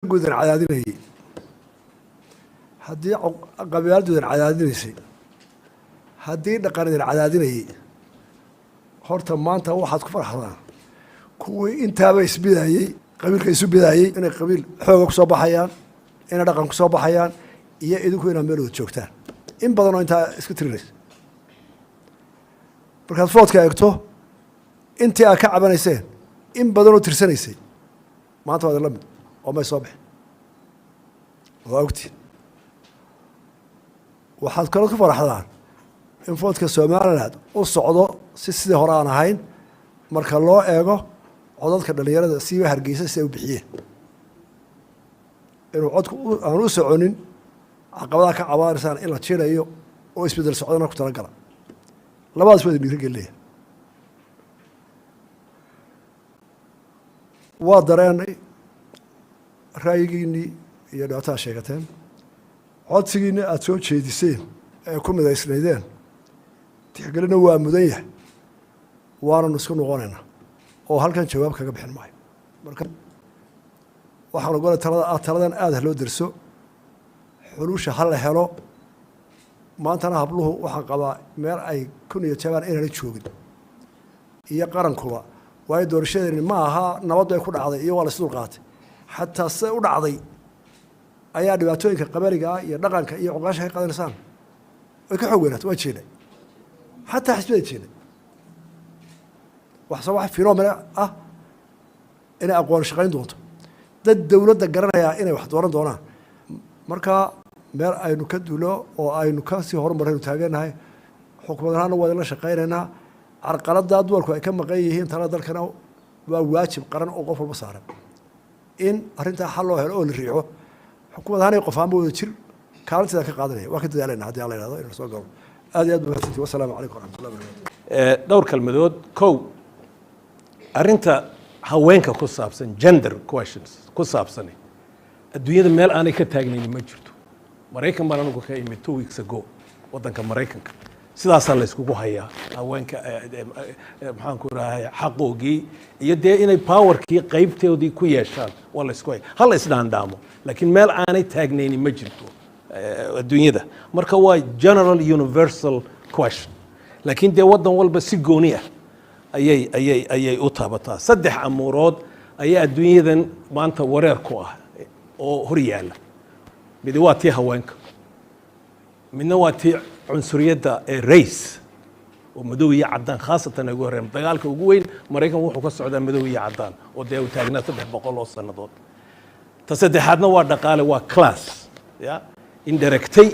Guudan cadaadinayay, haddii qabyaaladoodan cadaadinaysay, haddii dhaqan idin cadaadinayay, horta maanta waxaad ku farxdaan kuwii intaaba isbidayey, qabiilka isu bidaayey, inay qabiil xooga kusoo baxayaan, inay dhaqan kusoo baxayaan, iyo idinku inaad meel wada joogtaan. In badan oo intaa iska tirinaysa markaad vote-ka eegto, intii aad ka cabanayseen in badan oo tirsanaysay maanta waa idin la mid oo may soo bixin. Waa ogtiin. Waxaad kaloo ku faraxdaan in vote-ka Somaliland u socdo si sidii hore aan ahayn, marka loo eego codadka dhalinyarada siiba Hargeysa si ay u bixiyeen, inuu codku aan u soconin caqabadaha ka cabaanaysaan in la jirayo oo isbedel socdana ku talagala. Labadaas waa idin dhiiri gelinaya. Waa dareenay ra'yigiinnii iyo dhibaatada sheegateen, codsigiinni aada soo jeediseen ee ku midaysnaydeen tixgelina waa mudan yahay, waananu isku noqonaynaa oo halkan jawaab kaga bixin maayo. Marka waxaan ogolay talada, taladan aada ha loo derso, xulusha ha la helo. Maantana habluhu waxaan qabaa meel ay ku niyad jabaan inaanay joogin iyo qarankuba, waayo doorashadeeni ma aha nabaddu ay ku dhacday iyo waa la isdul qaatay. Xataa siday u dhacday ayaa dhibaatooyinka qabaliga ah iyo dhaqanka iyo cuqaasha ka qadanaysaan way ka xoog weynaatay. Waa jeednay, xataa xisbada jeednay wax soo wax phenomena ah inay aqoon shaqayn doonto, dad dowladda garanayaa inay wax dooran doonaan. Marka meel aynu ka duulo oo aynu kasii horumaraynu taageernahay, xukuumad ahaana waa idinla shaqaynaynaa. Carqaladaa dumarku ay ka maqan yihiin talada dalkana waa waajib qaran oo qof walba saaran in arrintaa xal loo helo oo la riixo. Xukuumad ahaan iyo qof ahaanba wada jir kaalinteeda ka qaadanaya, waa ka dadaalayna haddii Alla yidhahdo inuu soo galo. Aad iyo aad ba mahadsantihi. Wasalaamu calaykum waraxmatullahi wabarakatu. Dhowr kelmadood. Kow, arrinta haweenka ku saabsan, gender questions ku saabsani, adduunyada meel aanay ka taagnayni ma jirto. Maraykan baan anigu ka imid 2 weeks ago. Waddanka Maraykanka sidaasaa la iskugu hayaa haweenka, maxaan ku rahay, xaqoogii iyo dee inay powerkii qaybtoodii ku yeeshaan waa la isku haya. Ha la isdhaandhaamo, laakiin meel aanay taagnayni ma jirto adduunyada. Marka waa general universal question, laakiin dee waddan walba si gooni ah ayay u taabataa. Saddex amuurood ayaa adduunyadan maanta wareer ku ah oo hor yaalla. Midi waa tii haweenka, midna waa tii cunsuriyadda ee race oo madow iyo caddaan khaasatan ay ugu horreeyaan. Dagaalka ugu weyn Maraykan wuxuu ka socdaa madow iyo caddaan oo dee uu taagnaa 300 oo sannadood. Ta saddexaadna waa dhaqaale, waa class ya indirectay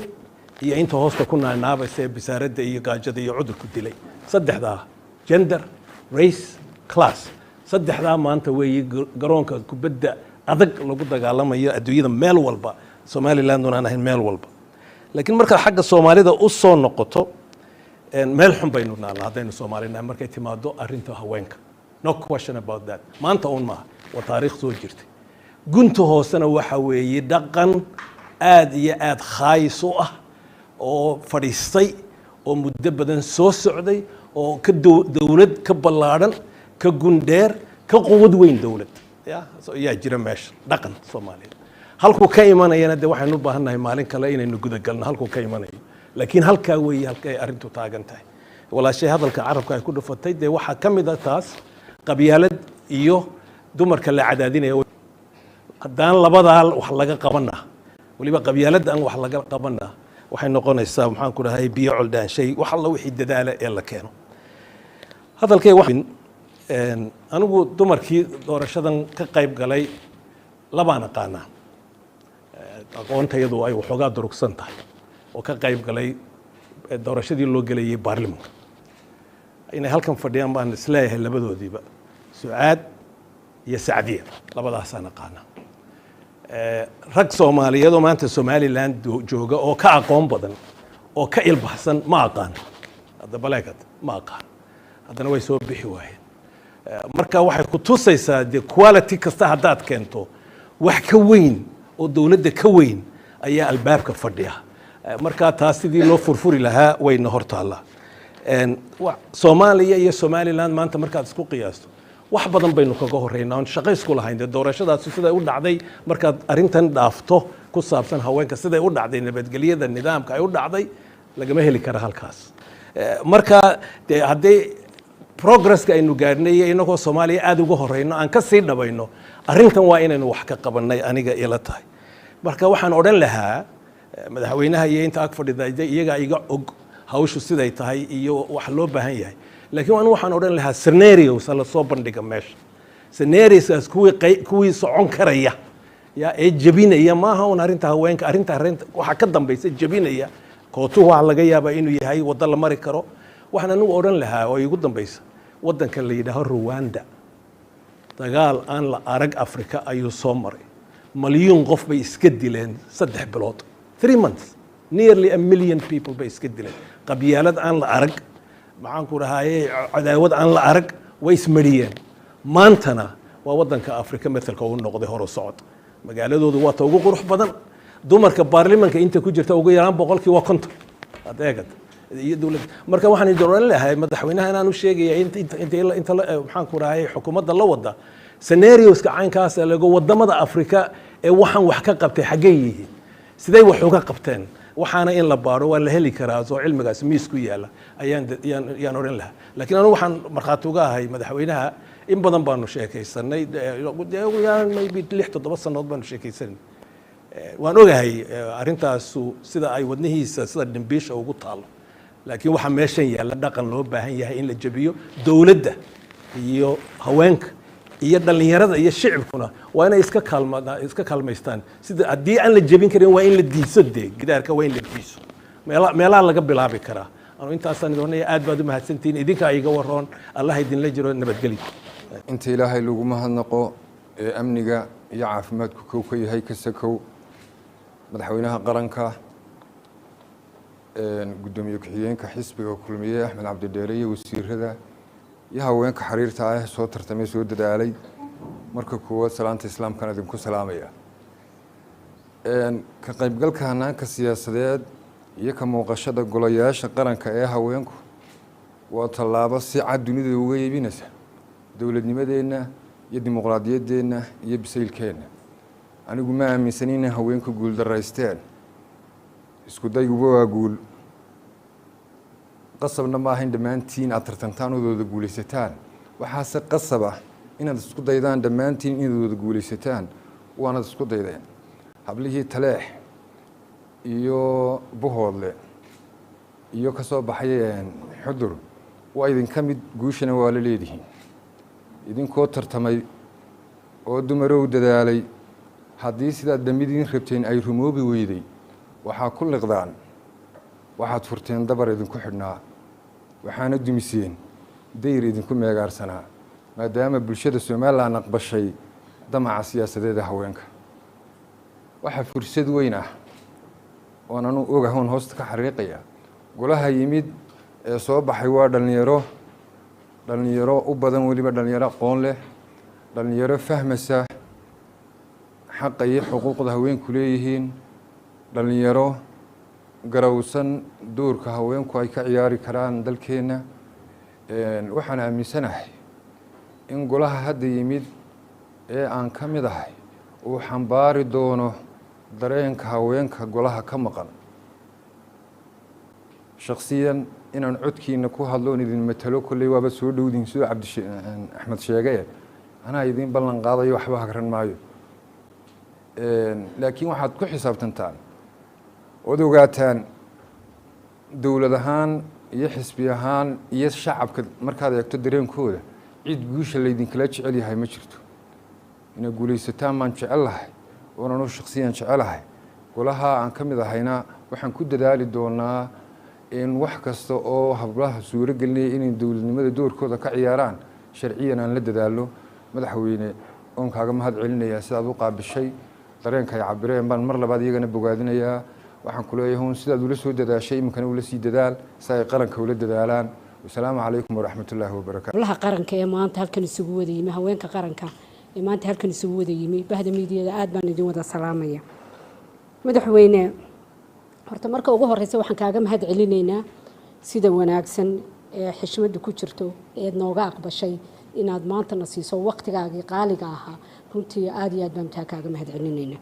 iyo inta hoosta ku naanaabaysa ee bisaaradda iyo gaajada iyo cudurku dilay. Saddexdaa, gender, race, class, saddexdaa maanta weeye garoonka kubadda adag lagu dagaalamayo adduunyada meel walba, Somalilanduna aan ahayn meel walba. Laakiin markaad xagga Soomaalida u soo noqoto, meel xun baynu naalna haddaynu Soomaalinahay markay timaado arrinta haweenka. No question about that. Maanta uun maaha, waa taariikh soo jirtay. Gunta hoosena waxa weeye dhaqan aad iyo aad khaayis u ah oo fadhiistay oo muddo badan soo socday oo ka dowlad ka ballaadhan, ka gundheer, ka quwad weyn dowlad ya yaa jira meesha. Dhaqan Soomaaliyeed halkuu ka imanayana dee waxaynu u baahannahay maalin kale inaynu gudagalno halkuu ka imanayo, laakiin halkaa weeye halka ay arrintu taagan tahay. Walaashay hadalka carabka ay ku dhufatay dee waxaa ka mid ah taas qabyaalad iyo dumarka la cadaadinaya. Haddaan labadaa wax laga qabana, weliba qabyaaladda aan wax laga qabana, waxay noqonaysaa, maxaan ku dhahay, biyo coldaanshay wax alla wixii dadaala ee la keeno. Hadalkay anigu dumarkii doorashadan ka qayb galay labaan aqaanaa, aqoontayadu ay waxoogaa durugsan tahay, oo ka qayb galay doorashadii loo gelayay baarlimanka. Inay halkan fadhiyaan baan isleeyahay labadoodiiba, Sucaad iyo Sacdiya, labadaasaan aqaanaa. Rag Soomaaliyeed oo maanta Somaliland jooga oo ka aqoon badan oo ka ilbaxsan ma aqaan. Hadda baleegad ma aqaan, haddana way soo bixi waayeen. Marka waxay ku tusaysaa dee quality kasta haddaad keento, wax ka weyn oo dowladda ka weyn ayaa albaabka fadhiya. Marka taas sidii loo furfuri lahaa wayna hor taallaa. Soomaaliya iyo Somaliland maanta markaad isku qiyaasto Wax badan baynu kaga horeynaa oon shaqo isku lahayn. Dee doorashadaasi siday u dhacday, markaad arrintan dhaafto ku saabsan haweenka, siday u dhacday, nabadgelyada, nidaamka ay u dhacday, lagama heli kara halkaas. Marka dee haddii progresska aynu gaadhnay iyo inagoo Soomaaliya aada uga horeyno aan ka sii dhabayno arrintan, waa inaynu wax ka qabannay aniga ila tahay. Marka waxaan odhan lahaa madaxweynaha iyo inta ag fadhida, iyagaa iga og hawshu siday tahay iyo wax loo baahan yahay, laakiin anigu waxaan odhan lahaa scenarios ha lasoo bandhiga meesha, scenarioskaas kuwii socon karaya ya ee jebinaya. Maaha un arrinta haweenka, arrinta waxaa ka dambaysa jebinaya kootuhu, waxaa laga yaabaa inuu yahay waddo la mari karo. Waxaan anigu odhan lahaa oo igu dambaysa, waddanka la yidhaaho Rwanda dagaal aan la arag Afrika ayuu soo maray. Malyuun qof bay iska dileen 3 bilood, 3 months, nearly a million people bay iska dileen. Qabyaalad aan la arag, maxaan ku dhahaye, cadaawad aan la arag way ismariyeen. Maantana waa waddanka Afrika metelka uu noqday horu socod. Magaaladoodu waa ta ugu qurux badan. Dumarka baarlimanka inta ku jirta ugu yaraan 50% adeegad iyo dowladda. Marka waxaan idin odhan lahay madaxweynaha inaan u sheegaya inta maxaan ku dhahay, xukuumadda la wada scenarioska caynkaas ee lago wadamada Afrika ee waxaan wax ka qabtay xaggay yihiin, siday wax uga qabteen, waxaana in la baaro waa la heli karaa, soo cilmigaas miis ku yaala ayaan yaan odhan lahaa. Laakiin anigu waxaan markhaati uga ahay madaxweynaha, in badan baanu sheekaysanay, dee ugu yaraan maybe 6-7 sannadood baanu sheekaysanay. Waan ogahay arrintaasu sida ay wadnihiisa sida dhimbiisha ugu taalo, laakiin waxaa meeshan yaalla dhaqan loo baahan yahay in la jebiyo. Dowladda iyo haweenka iyo dhallinyarada iyo shicibkuna waa inay iska kaalmaystaan. Sida haddii aan la jebin karin, waa in la diiso, dee gidaarka waa in la diiso. Meelaha laga bilaabi karaa. Anu intaasaan idin odhanaya. Aad baad u mahadsantihiin. Idinkaa iga waroon. Allah idinla jiro. Nabadgelyo. Inta Ilaahay lagu mahadnaqo ee amniga iyo caafimaadku kow ka yahay, ka sakow, madaxweynaha qaranka, guddoomiye ku-xigeenka xisbiga Kulmiye Axmed Cabdidheere iyo wasiirada iyo haweenka xariirta ah soo tartamay, soo dadaalay, marka koowaad salaanta islaamkan idinku salaamaya. Ka qaybgalka hanaanka siyaasadeed iyo ka muuqashada golayaasha qaranka ee haweenku waa tallaabo si cad dunida uga iibinaysa dowladnimadeenna iyo dimuqraadiyaddeenna iyo bisaylkeenna. Anigu ma aaminsan inay haweenku guuldaraysteen. Isku dayguba waa guul. Qasabna ma ahayn dhammaantiin aad tartantaan ood wada guulaysataan. Waxaase qasab ah inaad isku daydaan dhammaantiin inaad wada guulaysataan, waanaad isku daydeen. Hablihii Taleex iyo Buhoodle iyo ka soo baxay Xudur waa idinka mid, guushana waa la leedihiin. Idinkoo tartamay oo dumarow dadaalay, haddii sidaad dhamidiin rabteen ay rumoobi weyday, waxaa ku liqdaan waxaad furteen dabar idinku xidhnaa, waxaana dumiseen dayr idinku meegaarsanaa, maadaama bulshada Somalilan aqbashay damaca siyaasadeeda haweenka. Waxaa fursad weyn ah oon anu ogahoon hoosta ka xariiqaya: golaha yimid ee soo baxay waa dhallinyaro, dhallinyaro u badan, weliba dhallinyaro aqoon leh, dhallinyaro fahmasa xaqa iyo xuquuqda haweenku leeyihiin, dhallinyaro garowsan doorka haweenku ay ka ciyaari karaan dalkeenna. Waxaan aaminsanahay in golaha hadda yimid ee aan ka mid ahay uu xambaari doono dareenka haweenka golaha ka maqan. Shaksiyan inaan codkiina ku hadlo oon idin matalo, kolley waaba soo dhowdiin sidoo Cabdi Axmed sheegaye, anaa idiin ballan qaadayo, waxba hagran maayo. Laakiin waxaad ku xisaabtantaan ood ogaataan, dowlad ahaan iyo xisbi ahaan iyo shacabka markaad eegto dareenkooda, cid guusha laydinkala jecel yahay ma jirto. Inaad guulaysataan baan jecel lahay oon anuu shaksiyan jecelahay. Golaha aan ka mid ahayna waxaan ku dadaali doonaa in wax kasta oo hablaha suuro gelinaya inay dowladnimada doorkooda ka ciyaaraan sharciyan aan la dadaalo. Madaxweyne, oon kaaga mahad celinayaa sidaad u qaabishay dareenka ay cabireen baan mar labaad iyagana bogaadinayaa. Waxaan ku leeyahay un sidaad ula soo dadaashay iminkana ula sii dadaal si ay qaranka ula dadaalaan. Wasalaamu calaykum waraxmat ullaahi wabarakatu. Hablaha qaranka ee maanta halkan isugu wada yimi, haweenka qaranka ee maanta halkan isugu wada yimi, bahda miidiyada, aad baan idin wada salaamaya. Madaxweyne, horta marka ugu horeysa waxaan kaaga mahad celinaynaa sida wanaagsan ee xishmadda ku jirto eed nooga aqbashay Inaad maantana siiso waqtigaagii qaaliga ahaa, runtii aad iyo aad baan taa kaaga mahad celinaynaa.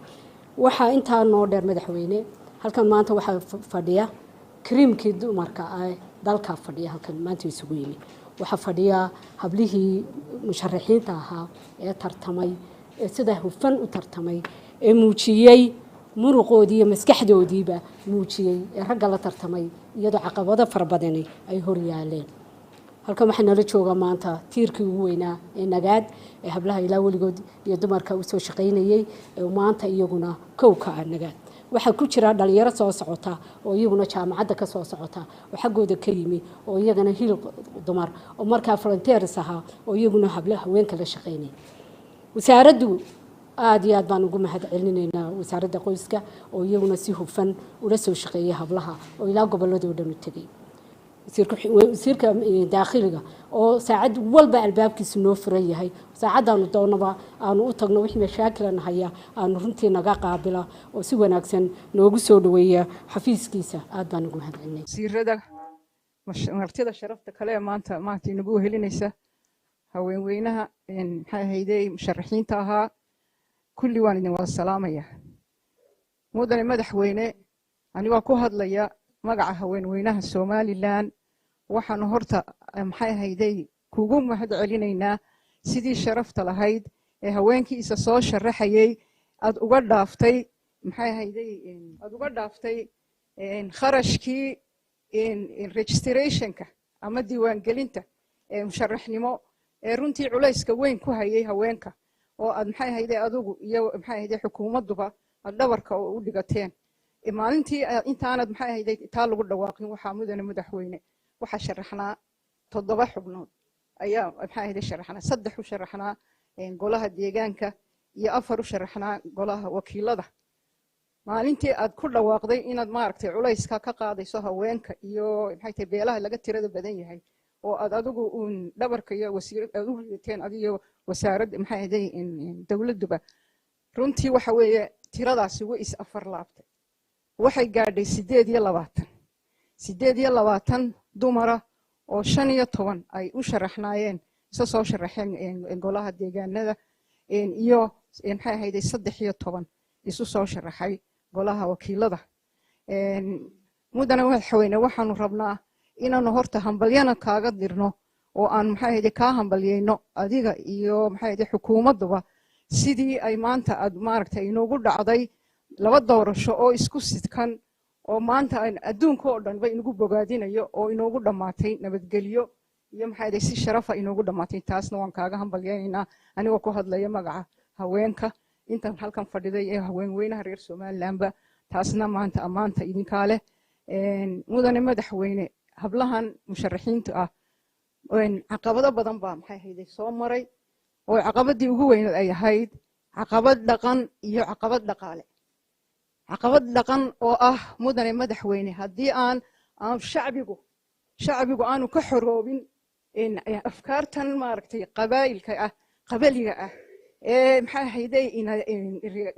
Waxaa intaa noo dheer, madaxweyne, halkan maanta waxaa fadhiya creamkii dumarka ah dalka fadhiya. Halkan maanta isugu yimi waxaa fadhiya hablihii musharaxiinta ahaa ee tartamay, ee sida hufan u tartamay, ee muujiyey muruqoodii iyo maskaxdoodiiba muujiyey, ee ragga la tartamay iyadoo caqabado fara badani ay hor yaaleen. Halkan waxaa nala jooga maanta tiirkii ugu weynaa ee Nagaad, ee hablaha ilaa weligood iyo dumarka usoo shaqaynayey, ee maanta iyaguna kow ka ah Nagaad. Waxaa ku jira dhalinyaro soo socota oo iyaguna jaamacadda ka soo socota oo xaggooda ka yimi, oo iyagana Hiil Dumar oo markaa volunteers ahaa, oo iyaguna habla haweenka la shaqaynayay. Wasaaraddu aada iyo aad baan ugu mahad celinaynaa, wasaaradda qoyska, oo iyaguna si hufan ula soo shaqeeyay hablaha oo ilaa gobolladoo dhan u tegay, wasiirka daakhiliga oo saacad walba albaabkiisu noo furan yahay, saacaddaanu doonaba aanu u tagno, wixii mashaakilan haya aanu runtii naga qaabila oo si wanaagsan noogu soo dhaweeya xafiiskiisa, aad baan ugu mahad celinay. Wasiirada, martida sharafta kale ee maanta inagu wehelinaysa, haweenweynaha, maxay ahaydey, musharaxiinta ahaa, kulli waan idin wada salaamaya. Mudane madaxweyne, anigoo ku hadlaya magaca haweenweynaha Somaliland, waxaanu horta, maxay ahaydey, kugu mahad celinaynaa sidii sharafta lahayd ee haweenkii isa soo sharaxayay aad uga dhaaftay, maxay ahaydey, aad uga dhaaftay kharashkii registrationka ama diiwaangelinta ee musharaxnimo, ee runtii culayska weyn ku hayay haweenka, oo aad, maxay ahayde, adigu iyo, maxay ahayde, xukuumadduba aad dhabarka u dhigateen. Maalintii intaanad, maxay ahayde, taa lagu dhawaaqin, waxaa, mudane madaxweyne, waxaa sharaxnaa toddoba xubnood ayaa, maxay ahayde, sharaxnaa: saddex u sharaxnaa golaha deegaanka iyo afar u sharaxnaa golaha wakiilada. Maalintii aad ku dhawaaqday inaad, maaragtay, culayska ka qaadayso haweenka iyo, maxay tahay, beelaha laga tirada badan yahay, oo aad adigu uun dhabarka iyo wasiir aad u ridateen, adiyo wasaaradda, maxay ahayde, dowladduba, runtii waxa weeye tiradaasi way is afar laabtay, waxay gaadhay 28, 28 dumara, oo 15 ay u sharaxnaayeen, isa soo sharaxeen golaha deegaanada, iyo, maxay ahayde, 13 isu soo sharaxay golaha wakiilada. Mudane madaxweyne, waxaanu rabnaa inaanu horta hambalyana kaaga dirno oo aan, maxay ahayde, kaa hambalyayno adiga iyo, maxay ahayde, xukuumadduba sidii ay maanta aad, maaragtay, inoogu dhacday laba doorasho oo isku sidkan, oo maanta aan adduunka oo dhanba inagu bogaadinayo, oo inoogu dhammaatay nabadgelyo iyo, maxay ahayde, si sharafa inoogu dhammaatay. Taasna waan kaaga hambalyaynaynaa anigoo ku hadlaya magaca haweenka intan halkan fadhiday ee haweenweynaha reer Somalilandba. Taasna maanta ammaanta idinkaa leh. Mudane madaxweyne, hablahan musharaxiinta ah caqabado badan baa, maxay ahayde, soo maray, oo caqabadii ugu weyneed ay ahayd caqabad dhaqan iyo caqabad dhaqaale. Caqabad dhaqan oo ah, mudane madaxweyne, haddii aan shacbigu aanu ka xoroobin afkaartan, maaragtay, qabaa'ilka ah, qabaliga ah ee, maxay ahayde,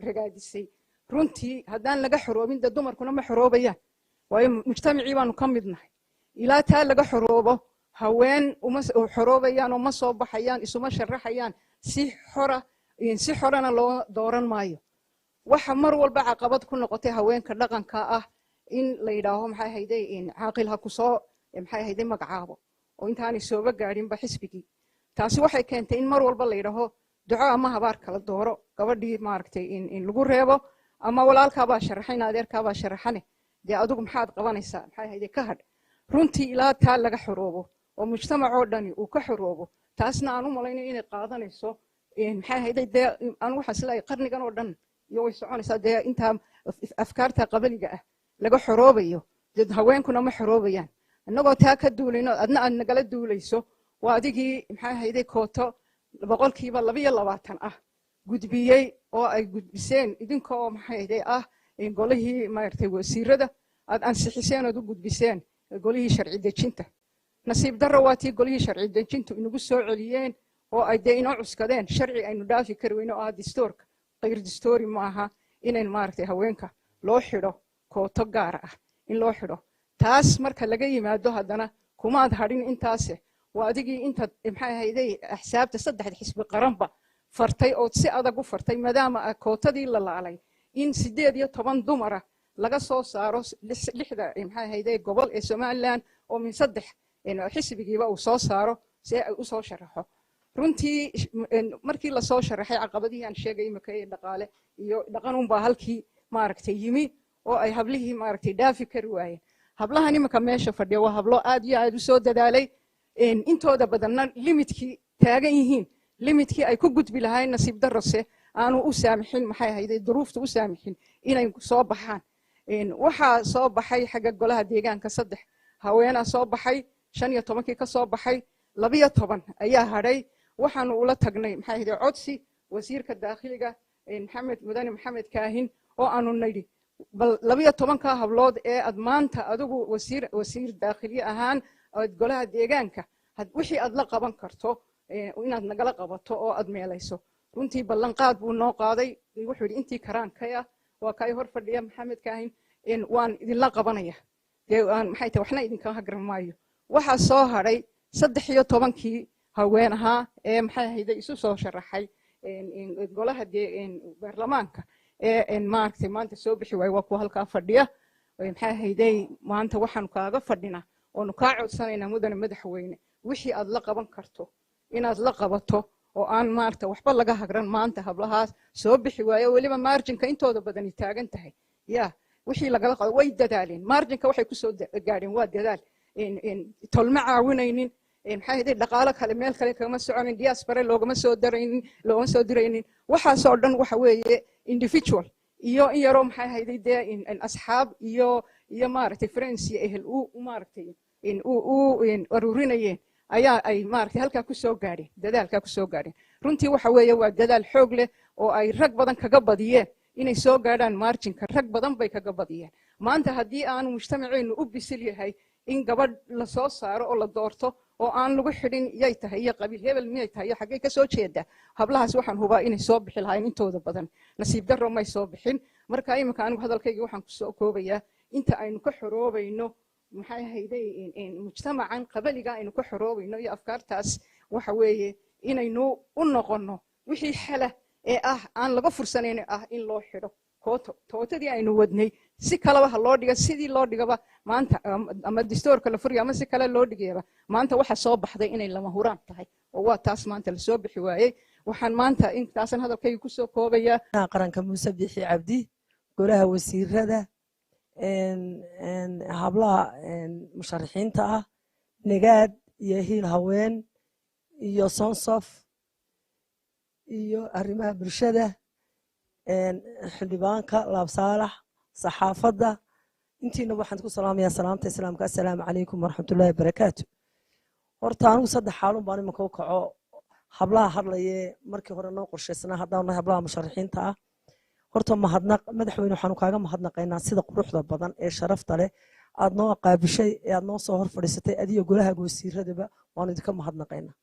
ragaadisay, runtii haddaan laga xoroobin, dee dumarkuna ma xoroobayaan, waayo mujtamacii baanu ka mid nahay. Ilaa taa laga xoroobo, haween uma xoroobayaan oo ma soo baxayaan, isuma sharaxayaan si xora, si xorana loo dooran maayo. Waxa mar walba caqabad ku noqotay haweenka dhaqanka ah in la yidhaaho, maxay ahayde, caaqil ha kusoo, maxay ahayde, magacaabo, oo intaanay sooba gaadhinba xisbigii. Taasi waxay keentay in mar walba la yidhaaho duco ama habaar kala dooro, gabadhii, maaragtay, in lagu reebo, ama walaalkaabaa sharaxayn, adeerkaabaa sharaxane, dee adigu maxaad qabanaysaa, maxay ahayde, ka hadh. Runtii ilaa taa laga xoroobo oo mujtamacoo dhani uu ka xoroobo, taasna aan u malaynayo inay qaadanayso, maxay ahayde, dee anu waxaan isleeyahay qarnigan oo dhan iyo way soconaysaa, dee intaa afkaarta qabaliga ah laga xoroobayo, dee haweenkuna ma xoroobayaan. Innagoo taa ka duulayno, adna aad nagala duulayso, waa adigii, maxay ahayde, kooto 22% ah gudbiyey, oo ay gudbiseen idinka oo, maxay ahayde, ah golihii, maaragtay, wasiirada, aad ansixiseen ood u gudbiseen golihii sharci dejinta. Nasiib darro, waa tii golihii sharci dejintu inagu soo celiyeen oo ay dee inoo cuskadeen sharci aynu dhaafi kari weyno oo ah distoorka. Qayr distoori ma aha inayn, maaragtay, haweenka loo xidho kooto gaar ah in loo xidho. Taas marka laga yimaado, haddana kumaad hadhin intaase. Waa adigii intaad, maxay ahayday, axsaabta saddexda xisbi qaranba fartay ood si adag u fartay, maadaama kootadii la laalay, in 18 dumara laga soo saaro lixda, maxay ahayday, gobol ee Somaliland, oo min saddex xisbigiiba uu soo saaro si ay usoo sharaxo. Runtii markii lasoo sharaxay, caqabadihii aan sheegay imika ee dhaqaale iyo dhaqan unbaa halkii, maaragtay, yimi oo ay hablihii, maaragtay, dhaafi kari waayeen. Hablahan imika meesha fadhiya waa hablo aad iyo aad u soo dadaalay, intooda badanna limitkii taagan yihiin, limitkii ay ku gudbi lahayn. Nasiib darrose aanu u saamixin, maxay ahayday, duruufta u saamixin inay soo baxaan. Waxaa soo baxay xagga golaha deegaanka saddex haweenaa soo baxay. 15-kii ka soo baxay, 12 ayaa hadhay. Waxaanu ula tagnay, maxay ahayday, codsi wasiirka daakhiliga Maxamed, Mudane Maxamed Kaahin, oo aanu nidhi: bal 12-ka hablood ee aad maanta adigu wasiir daakhiliye ahaan aad golaha deegaanka wixii aad la qaban karto inaad nagala qabato oo aad meelayso. Runtii ballanqaad buu noo qaaday. Wuxuu yidhi: intii karaankay ah, waa kay hor fadhiya Maxamed Kaahin, waan idinla qabanaya, dee aan, maxay tahay, waxna idinka hagran maayo. Waxaa soo hadhay 13-kii haween ahaa ee, maxay ahayday, isu soo sharaxay golaha dee baarlamaanka ee, maaragtay, maanta soo bixi waaye, waa kuwa halkaa fadhiya. Maxay ahayday, maanta waxaanu kaaga fadhinaa oonu kaa codsanaynaa, mudane madaxweyne, wixii aad la qaban karto inaad la qabato oo aan, maaragta, waxba laga hagran maanta hablahaas soo bixi waaye, weliba marginka intooda badani taagan tahay. Ya wixii lagala qabo, way dadaaleen, marginka waxay kusoo gaadheen waa dadaal. Tolma caawinaynin, maxay ahayday, dhaqaalo kale meel kale kama soconin, diaspora loogama soo daraynin, loogama soo diraynin. Waxaasoo dhan waxa weeye individual iyo in yaroo, maxay ahayday, dee asxaab iyo, maaragtay, friends iyo ehel u, maaragtay, u aruurinayeen ayaa ay, maaragtay, halkaa kusoo gaadheen, dadaalkaa kusoo gaadheen. Runtii waxa weeye waa dadaal xoog leh oo ay rag badan kaga badiyeen inay soo gaadhaan marginka. Rag badan bay kaga badiyeen. Maanta haddii aanu mujtamaceenu u bisil yahay in gabadh la soo saaro oo la doorto oo aan lagu xidhin yay tahay iyo qabiil hebel miyay tahay iyo xaggay ka soo jeeda, hablahaas waxaan hubaa inay soo bixi lahayn intooda badan. Nasiib darro may soo bixin. Marka iminka anigu hadalkayga waxaan kusoo koobayaa: inta aynu ka xoroobayno, maxay ahayday, mujtamacan qabaliga aynu ka xoroobayno iyo afkaartaas, waxa weeye inaynu u noqonno wixii xala ee ah aan laga fursanayn ah in loo xidho kooto. Tootadii aynu wadnay si kaleba ha loo dhiga, sidii loo dhigaba maanta, ama distoorka la furaya ama si kale loo dhigayaba, maanta waxa soo baxday inay lama huraan tahay, oo waa taas maanta lasoo bixi waayey. Waxaan maanta intaasan hadalkayga kusoo koobayaa. Qaranka Muuse Biixi Cabdi, golaha wasiirada, hablaha musharaxiinta ah, Nagaad iyo Hiil Haween iyo Sonsof iyo arrimaha bulshada, xildhibaanka Laab Saalax, saxaafadda, intiina waxaan ku salaamayaa salaamta islaamka: assalaamu calaykum waraxmatullaahi wabarakaatu. Horta anigu saddex xaalun baan iminka u kaco. Hablaha hadlaye markii hore noo qorshaysnaa haddaan nahay hablaha musharaxiinta ah. Horta mahadnaq, madaxweyne, waxaanu kaaga mahadnaqaynaa sida quruxda badan ee sharafta leh aad noo qaabishay ee aad noo soo hor fadhiisatay, adiyo golaha wasiiradaba waanu idinka mahadnaqaynaa.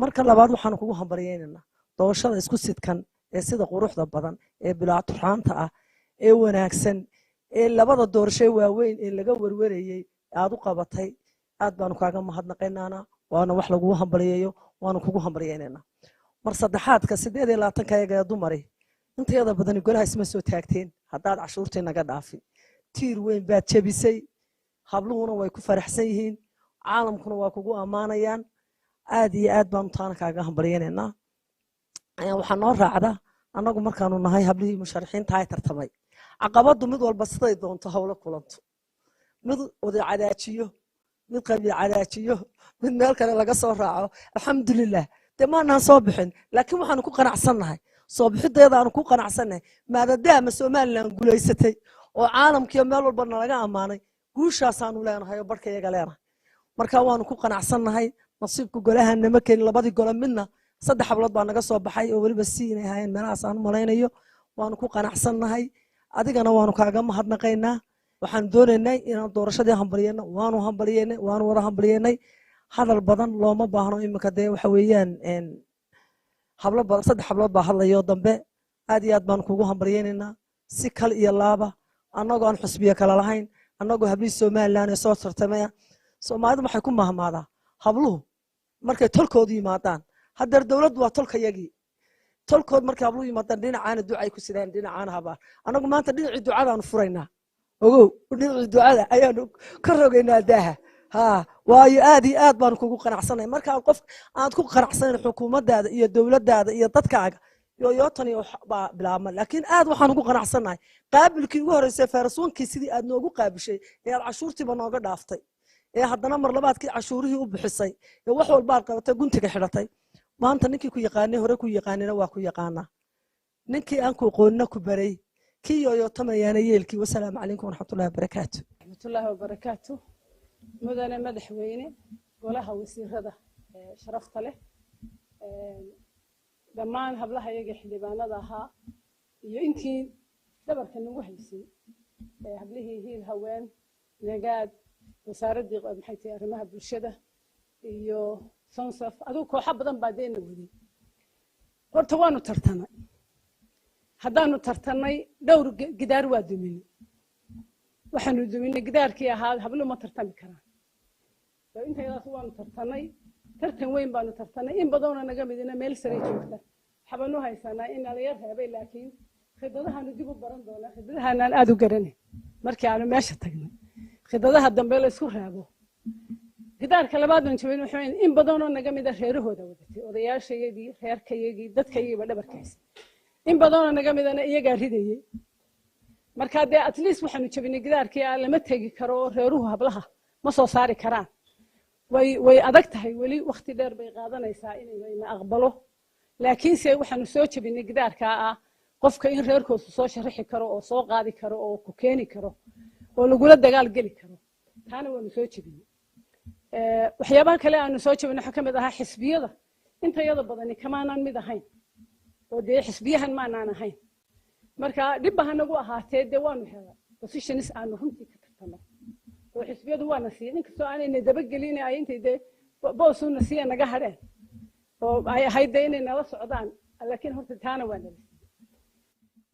Marka labaad, waxaanu kugu hambalyaynaynaa doorashada isku sidkan ee sida quruxda badan ee bilaa turxaanta ah ee wanaagsan ee labada doorasho waaweyn ee laga warwarayey aad u qabatay. Aad baanu kaaga mahadnaqaynaana, waana wax lagugu hambalyeeyo, waanu kugu hambalyaynaynaa. Mar saddexaadka, 28-ka ayaga ee dumari intayada badani golaha isma soo taagteen haddaad cashuurtii naga dhaafin. Tiir weyn baad jebisay, habluhuna way ku faraxsan yihiin, caalamkuna waa kugu ammaanayaan. Aad iyo aad baanu taana kaaga hambalyaynaynaa. Waxaa noo raacda, annagu markaanu nahay hablihii musharaxiinta ay tartamay, caqabaddu mid walba siday doonto hawlo kulanto: mid oday cadaajiyo, mid qabiil cadaajiyo, mid meel kale laga soo raaco. Alxamdulilah, dee maanaan soo bixin, laakiin waxaanu ku qanacsannahay soo bixideeda aanu ku qanacsannahay, maadaama Somaliland guulaysatay oo caalamkiiyo meel walba nalaga ammaanay. Guushaasaanu leenahay oo barhka iyaga leenahay, marka waanu ku qanacsannahay. Nasiibku golaha nama keenin labadii gole midna. Saddex hablood baa naga soo baxay oo weliba si inay ahaayeen meelahaas aan u malaynayo. Waanu ku qanacsannahay, adigana waanu kaaga mahadnaqaynaa. Waxaan doonaynay inaan doorashadii hambalyeeno, waanu hambalyeynay, waanu wada hambalyeynay. Hadal badan looma baahno iminka. Dee waxa weeyaan hablo badan, saddex hablood baa hadlayo dambe. Aad iyo aad baanu kugu hambalyeynaynaa si kal iyo laaba, annagoo aan xusbiyo kala lahayn, annagoo hablihii Somaliland ee soo tartamaya. Soomaalidu waxay ku mahmaadaa habluhu Markay tolkoodu yimaadaan, haddeer dowladdu waa tolkayagii. Tolkood markay habluhu yimaadaan, dhinacaana ducay ku sidaan, dhinacaana habaan. Annagu maanta dhinacii ducadaanu furaynaa, ogow, dhinacii ducada ayaanu ka rogaynaa daaha. Ha, waayo aad iyo aad baanu kugu qanacsanay. Markaan qof aad ku qanacsanayn xukuumaddaada iyo dowladdaada iyo dadkaaga, yooyootani baa bilaabma. Laakiin aad waxaan ugu qanacsannahay qaabilkii ugu horreysay, first one-kii, sidii aad noogu qaabishay ee aad cashuurtiiba nooga dhaaftay, ee haddana mar labaadkii cashuurihii u bixisay, ee wax walbaad qabatay, guntiga xidhatay. Maanta ninkii ku yaqaanay hore ku yaqaanina waa ku yaqaanaa, ninkii aan ku aqoonina ku baray, kii yooyootamayaana yeelkii. Wasalaamu calaykum waraxmatullahi wabarakaatu. Raxmatullaahi wabarakaatu. Mudane madaxweyne, golaha wasiirada ee sharafta leh, dhammaan hablaha iyaga xildhibaanada ahaa iyo intii dhabarka nagu haysay, hablihii Hiil Haween, Nagaad, wasaaraddii maxay tahay arrimaha bulshada iyo Sonsaf, adigu kooxo badan baa deena waday. Horta waanu tartanay. Haddaanu tartanay, dhowr gidaar waa duminay. Waxaanu duminay gidaarkii ahaa hablo ma tartami karaan. Intaydaas waanu tartanay, tartan weyn baanu tartanay. In badanoo naga midina meel sare joogta. Waxbaanu haysanaa in nalaga reebay, laakiin khidadahaanu dib u baran doonaa. Khidadahaanaan aada u garanay markii aanu meesha tagnay, khidadaha dambe la isku reebo. Gidaarka labaad aan jabin wuxuu in badanoo naga mida reerahooda wadatay, odayaashayadii, reerkayagii, dadkayagiiba dhabarkaasi. In badanoo naga midana iyagaa ridayey. Marka dee at least waxaanu jabinay gidaarkii ah lama tegi karo oo reeruhu hablaha ma soo saari karaan. Way adag tahay, weli waqti dheer bay qaadanaysaa inayna aqbalo, laakiinse waxaanu soo jabinay gidaarkaa ah qofka in reerkoosu soo sharaxi karo oo soo qaadi karo oo ku keeni karo oo lagula dagaal geli karo. Taana waanu soo jebinay. Waxyaabaha kale aanu soo jebinay waxaa ka mid ahaa xisbiyada. Intayada badani kamaanaan mid ahayn oo dee xisbiyahan maanaan ahayn. Marka dhibba ha nagu ahaatee, dee waanu helay positions aanu runtii ka tartano oo xisbiyadu waana siiyeen, inkastoo aanayna dabagelin, ay intay dee boosuna siiya naga hadheen oo ay ahayd dee inay nala socdaan, laakiin horta taana waa nala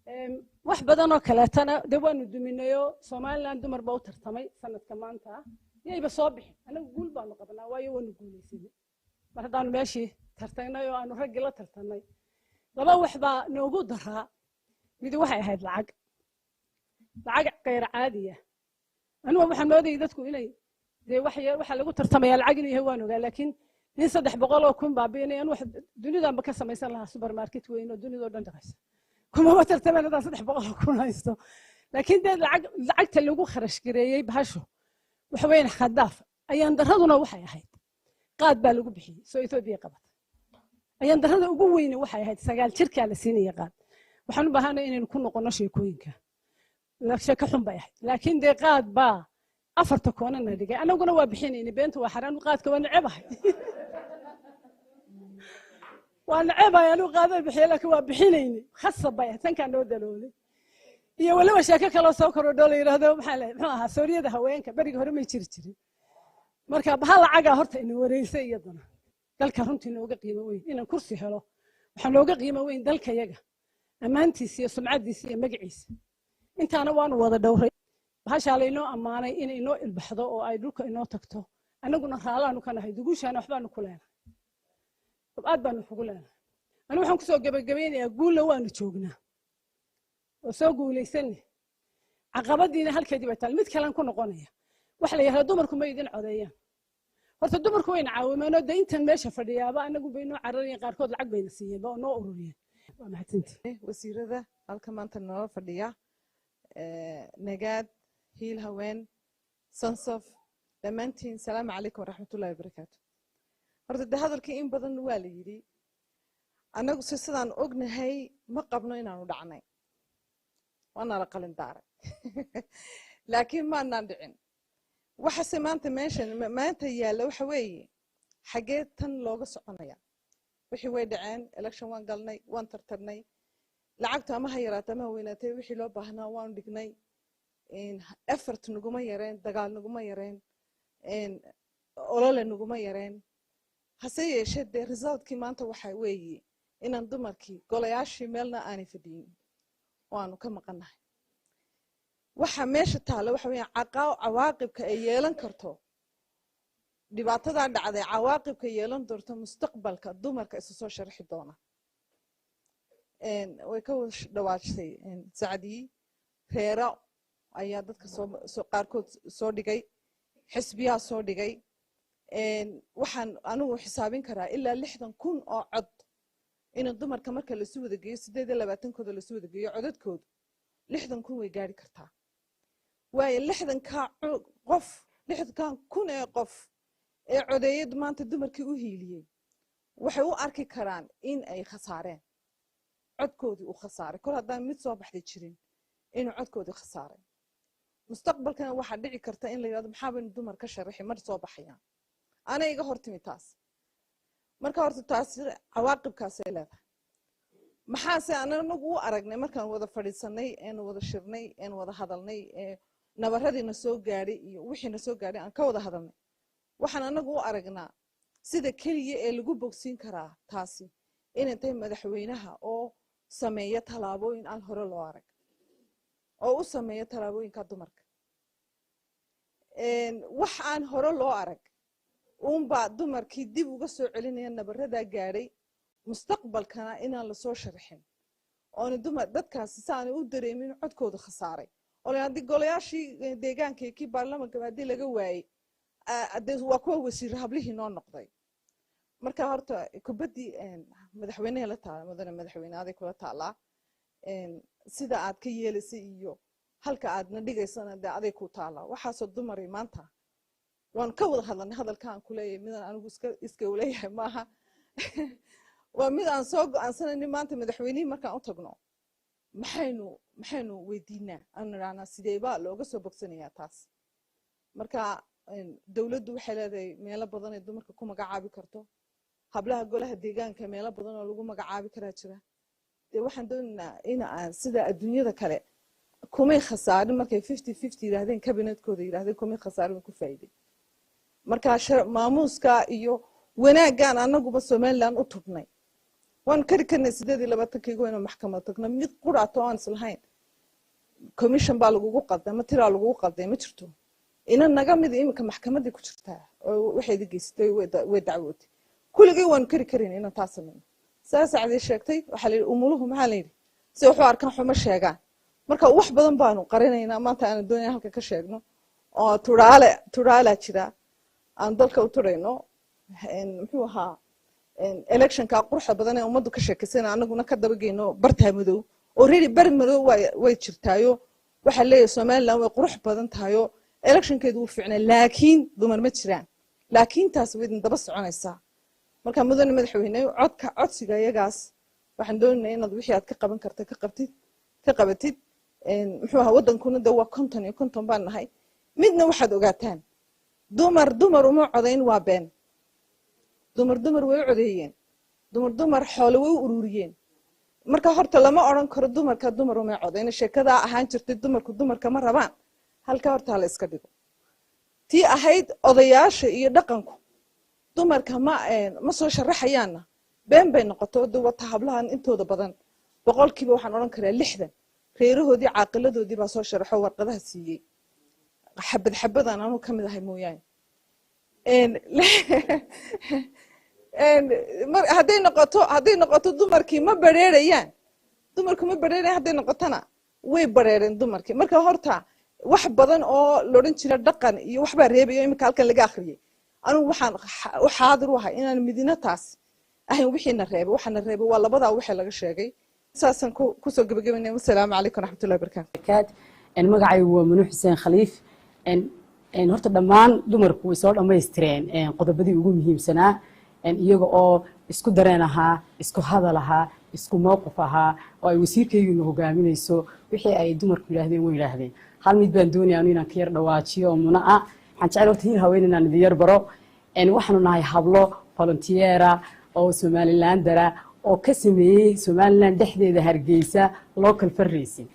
siiyey. Wax badan oo kaleetana dee waanu duminayoo Somaliland dumar baa u tartamay sanadka maanta yayba soo bixin. Annagu guul baanu qabnaa, waayo waanu guulaysanay mar haddaanu meeshii tartagnay oo aanu raggii la tartanay. Laba wax baa noogu daraa. Midi waxay ahayd lacag, lacag kayr caadiya. Anugu waxaan moodayay dadku inay dee wax waxaa lagu tartamaya lacag inuu yahay, waan ogaa, laakiin nin 300,000 baabiinaya, anu wax dunidanba ka samaysan lahaa supermarket weyn oo dunidoo dhan dhaqaysa, kumama tartamaan haddaan 300,000 haysto. Laakiin dee lacag, lacagta lagu kharash gareeyey bahasho waxa weeyaan khadaaf. Ayaan daraduna waxay ahayd qaad baa lagu bixiyey soo Etoobiya qabatay. Ayaan darada ugu weyne waxay ahayd 9 jirkaa la siinaya qaad. Waxaan u baahanay inaynu ku noqono sheekooyinka. Sheeko xun bay ahayd, laakiin dee qaad baa afarta koonana dhigay, annaguna waa bixinayna. Beenta waa xaraan, qaadka waa necebahay, waa necebahay anigu qaadada bixiya, laakiin waa bixinayni, khasab bay ahayd. Tankaa noo daloolay iyo weliba sheeko kaloo soo korodhoo la yidhaahdo maxaa la muxuu ahaa sooriyada haweenka, berigii hore may jiri jirin. Marka bahal lacagaa horta ina wareysay. Iyaduna dalka runtii nooga qiimo weyn inaan kursi helo, waxaa nooga qiimo weyn dalkayaga ammaantiisa iyo sumcaddiisa iyo magaciisa. Intaana waanu wada dhowray. Bahashaa laynoo ammaanay inay inoo ilbaxdo oo ay dhulka inoo tagto, annaguna raalaanu ka nahay, duguushaana waxbaanu ku leenahay, aad baanu xugu leenahay. Anigu waxaan kusoo gebagabaynayaa guulla waanu joognaa oo soo guulaysanay, caqabadiina halkeedii bay taal. Mid kalean ku noqonaya, waxa la yidhahdaa dumarku ma idin codeeyaan. Horta dumarku wayna caawimeenoo dee intan meesha fadhiyaaba anagu bay noo cararayeen, qaarkood lacag bayna siiyeen oo noo ururiyeen. Waa mahadsantihi. Wasiirada halka maanta noola fadhiya, Nagaad, Hiil Haween, Sonsof, dhammaantiin salaamu calaykum waraxmatullahi wabarakaatu. Horta de hadalkii in badan waa la yidhi. Annagu si sidaan ognahay ma qabno inaanu dhacnay, waana la qalin daaray, laakiin maanaan dhicin. Waxase maanta meeshan maanta yaalla waxa weeye xaggee tan looga soconaya? Wixii way dhaceen, election waan galnay, waan tartarnay, lacagtu ama ha yaraata ama ha weynaatay, wixii loo baahnaa waanu dhignay, effort naguma yareen, dagaal naguma yareen, olole naguma yareen. Hase yeeshee dee resultkii maanta waxa weeye inaan dumarkii golayaashii meelna aanay fadhiyin oo aanu ka maqannahay. Waxa meesha taalla waxa weeyaan cawaaqibka ay yeelan karto. Dhibaatadaa dhacday cawaaqibka yeelan doonto mustaqbalka dumarka isu soo sharxi doona way ka dhawaajtay Sacdii. Reero ayaa dadka soo qaarkood soo dhigay, xisbiyaa soo dhigay. Waxaan anigu xisaabin karaa ilaa 60,000 oo cod in dumarka marka lasu wada geeyo, 28-kooda lasu wada geeyo, codadkoodu 60,000 way gaari kartaa. Waayo, 60-kaa qof, 60,000 ee qof ee codeeyad maanta dumarkii u hiiliyey waxay u arki karaan in ay khasaareen, codkoodii uu khasaaray. Kol haddaan mid soo baxday jirin, inuu codkoodii khasaaray, mustaqbalkana waxaa dhici karta in la yidhahdo, "Maxaa baynu dumar ka sharaxi? Mar soo baxayaan." Ana iga hortimi taas. Marka horta taasi cawaaqibkaasay leedahay. Maxaase anagu u aragnay markaan wada fadhiisanay, eenu wada shirnay, eenu wada hadalnay, ee nabaradiina soo gaadhay iyo wixiina soo gaadhay aan ka wada hadalnay? Waxaan anagu u aragnaa sida keliya ee lagu bogsiin karaa taasi inay tahay madaxweynaha oo sameeya tallaabooyin aan hore loo arag, oo u sameeya tallaabooyinka dumarka. Wax aan hore loo arag uunbaa dumarkii dib uga soo celinaya nabaradaa gaadhay, mustaqbalkana inaan lasoo sharxin oona dumar dadkaasi si aanay u dareemin codkooda khasaaray, oo la haddii golayaashii deegaanka iyo kii baarlamanka haddii laga waayey, dee waa kuwa wasiir hablihii noo noqday. Marka horta kubaddii madaxweynaha la taala. Mudane madaxweyne, aday kula taalaa sida aad ka yeelaysay iyo halka aadna dhigaysana, dee aday ku taalaa. Waxaasoo dumari maanta waan ka wada hadlanay. Hadalka aan kuleeyahay midaan anigu iska uleeyahay maaha, waa mid aan soo go'aansanayni. Maanta madaxweynihii markaan u tagno, maxaynu weydiinaa? Aanu idhahnaa, sideebaa looga soo bogsanayaa taas? Marka dowladdu waxay leedahay meelo badan ay dumarka ku magacaabi karto. Hablaha golaha deegaanka meelo badan oo lagu magacaabi karaa jira. Dee waxaan doonaynaa in aan sida adduunyada kale kumay khasaarin markay 50-50 yidhaahdeen, cabinetkooda yidhahdeen, kumay khasaarin, way ku faa'iiday. Marka maamuuska iyo wanaaggaan annaguba Somaliland u tubnay, waanu kari karnay 28-kaygu inuu maxkamad tagno. Mid qurato aan islahayn commission baa lagugu qalday ama tiraa lagugu qalday ma jirto. Ina naga mid iminka maxkamaddii ku jirtaa oo waxaydi geysatay way dacwootay. Kulligii waanu kari karin inaan taa samayno. Saas Sacdii sheegtay, waxaa la yidhi umuluhu, maxaa la yidhi, si waxu arkaan xuma sheegaan. Marka wax badan baanu qarinaynaa maanta aanu doonaya halka ka sheegno oo turaale turaalaa jira aan dalka u turayno. Muxuu ahaa electionka quruxda badan ee ummaddu ka sheekaysana, anaguna ka dabageyno bartaa madow. Already bar madow way jirtaayo. Waxaa leeyahay Somaliland way qurux badan tahayo, electionkeedu wuu fiicnaa, laakiin dumar ma jiraan. Laakiin taas way idin daba soconaysaa. Marka mudane madaxweyne, codka codsiga iyagaas waxaan doonaynaa inaad wixii aad ka qaban karta ka qabatid. Muxuu ahaa, waddankuna de waa 50 iyo 50 baan nahay. Midna waxaad ogaataan, dumar dumar uma codayn waa been. Dumar dumar way u codeeyeen, dumar dumar xoole way u ururiyeen. Marka horta lama odhan karo dumarka dumar uma codayn. Sheekadaa ahaan jirtay dumarku dumarka ma rabaan, halka horta hala iska dhigo. Tii ahayd odayaasha iyo dhaqanku dumarka ma soo sharaxayaanna been bay noqoto. De wata hablahan intooda badan, boqolkiiba waxaan odhan karaa 60, reerahoodii caaqiladoodii baa soo sharaxo, warqadaha siiyey. Xabad xabadaan anuu ka mid ahay mooyaane. Hadday noqoto dumarkii ma bareerayaan, dumarku ma bareerayaan, hadday noqotona way bareereen dumarkii. Marka horta wax badan oo la odhan jira dhaqan iyo waxbaa reebayo iminka halkan laga akhriyay, anigu waxaan u xaadir u ahay inaan midina taas ahayn. Wixiina reebay, waxaana reebay waa labadaa wixii laga sheegay. Saasaan kusoo gabagabaynaya. Wasalaamu calaykum waraxmatullahi wabarakaatu. Magacaygu waa Manu Xuseen Khaliif. Horta dhammaan dumarku way soo dhammaystireen qodobadii ugu muhiimsanaa, iyaga oo isku dareen ahaa, isku hadal ahaa, isku mowqif ahaa, oo ay wasiirkayguna hogaaminayso. Wixii ay dumarku yidhaahdeen way yidhaahdeen. Hal mid baan doonaya anu inaan ka yar dhawaajiyo oo muna ah. Waxaan jecel horta Hiil Haween inaan idin yar baro. Waxaanu nahay hablo volunteer ah oo Somalilander ah oo ka sameeyey Somaliland dhexdeeda, Hargeysa, local fundraising.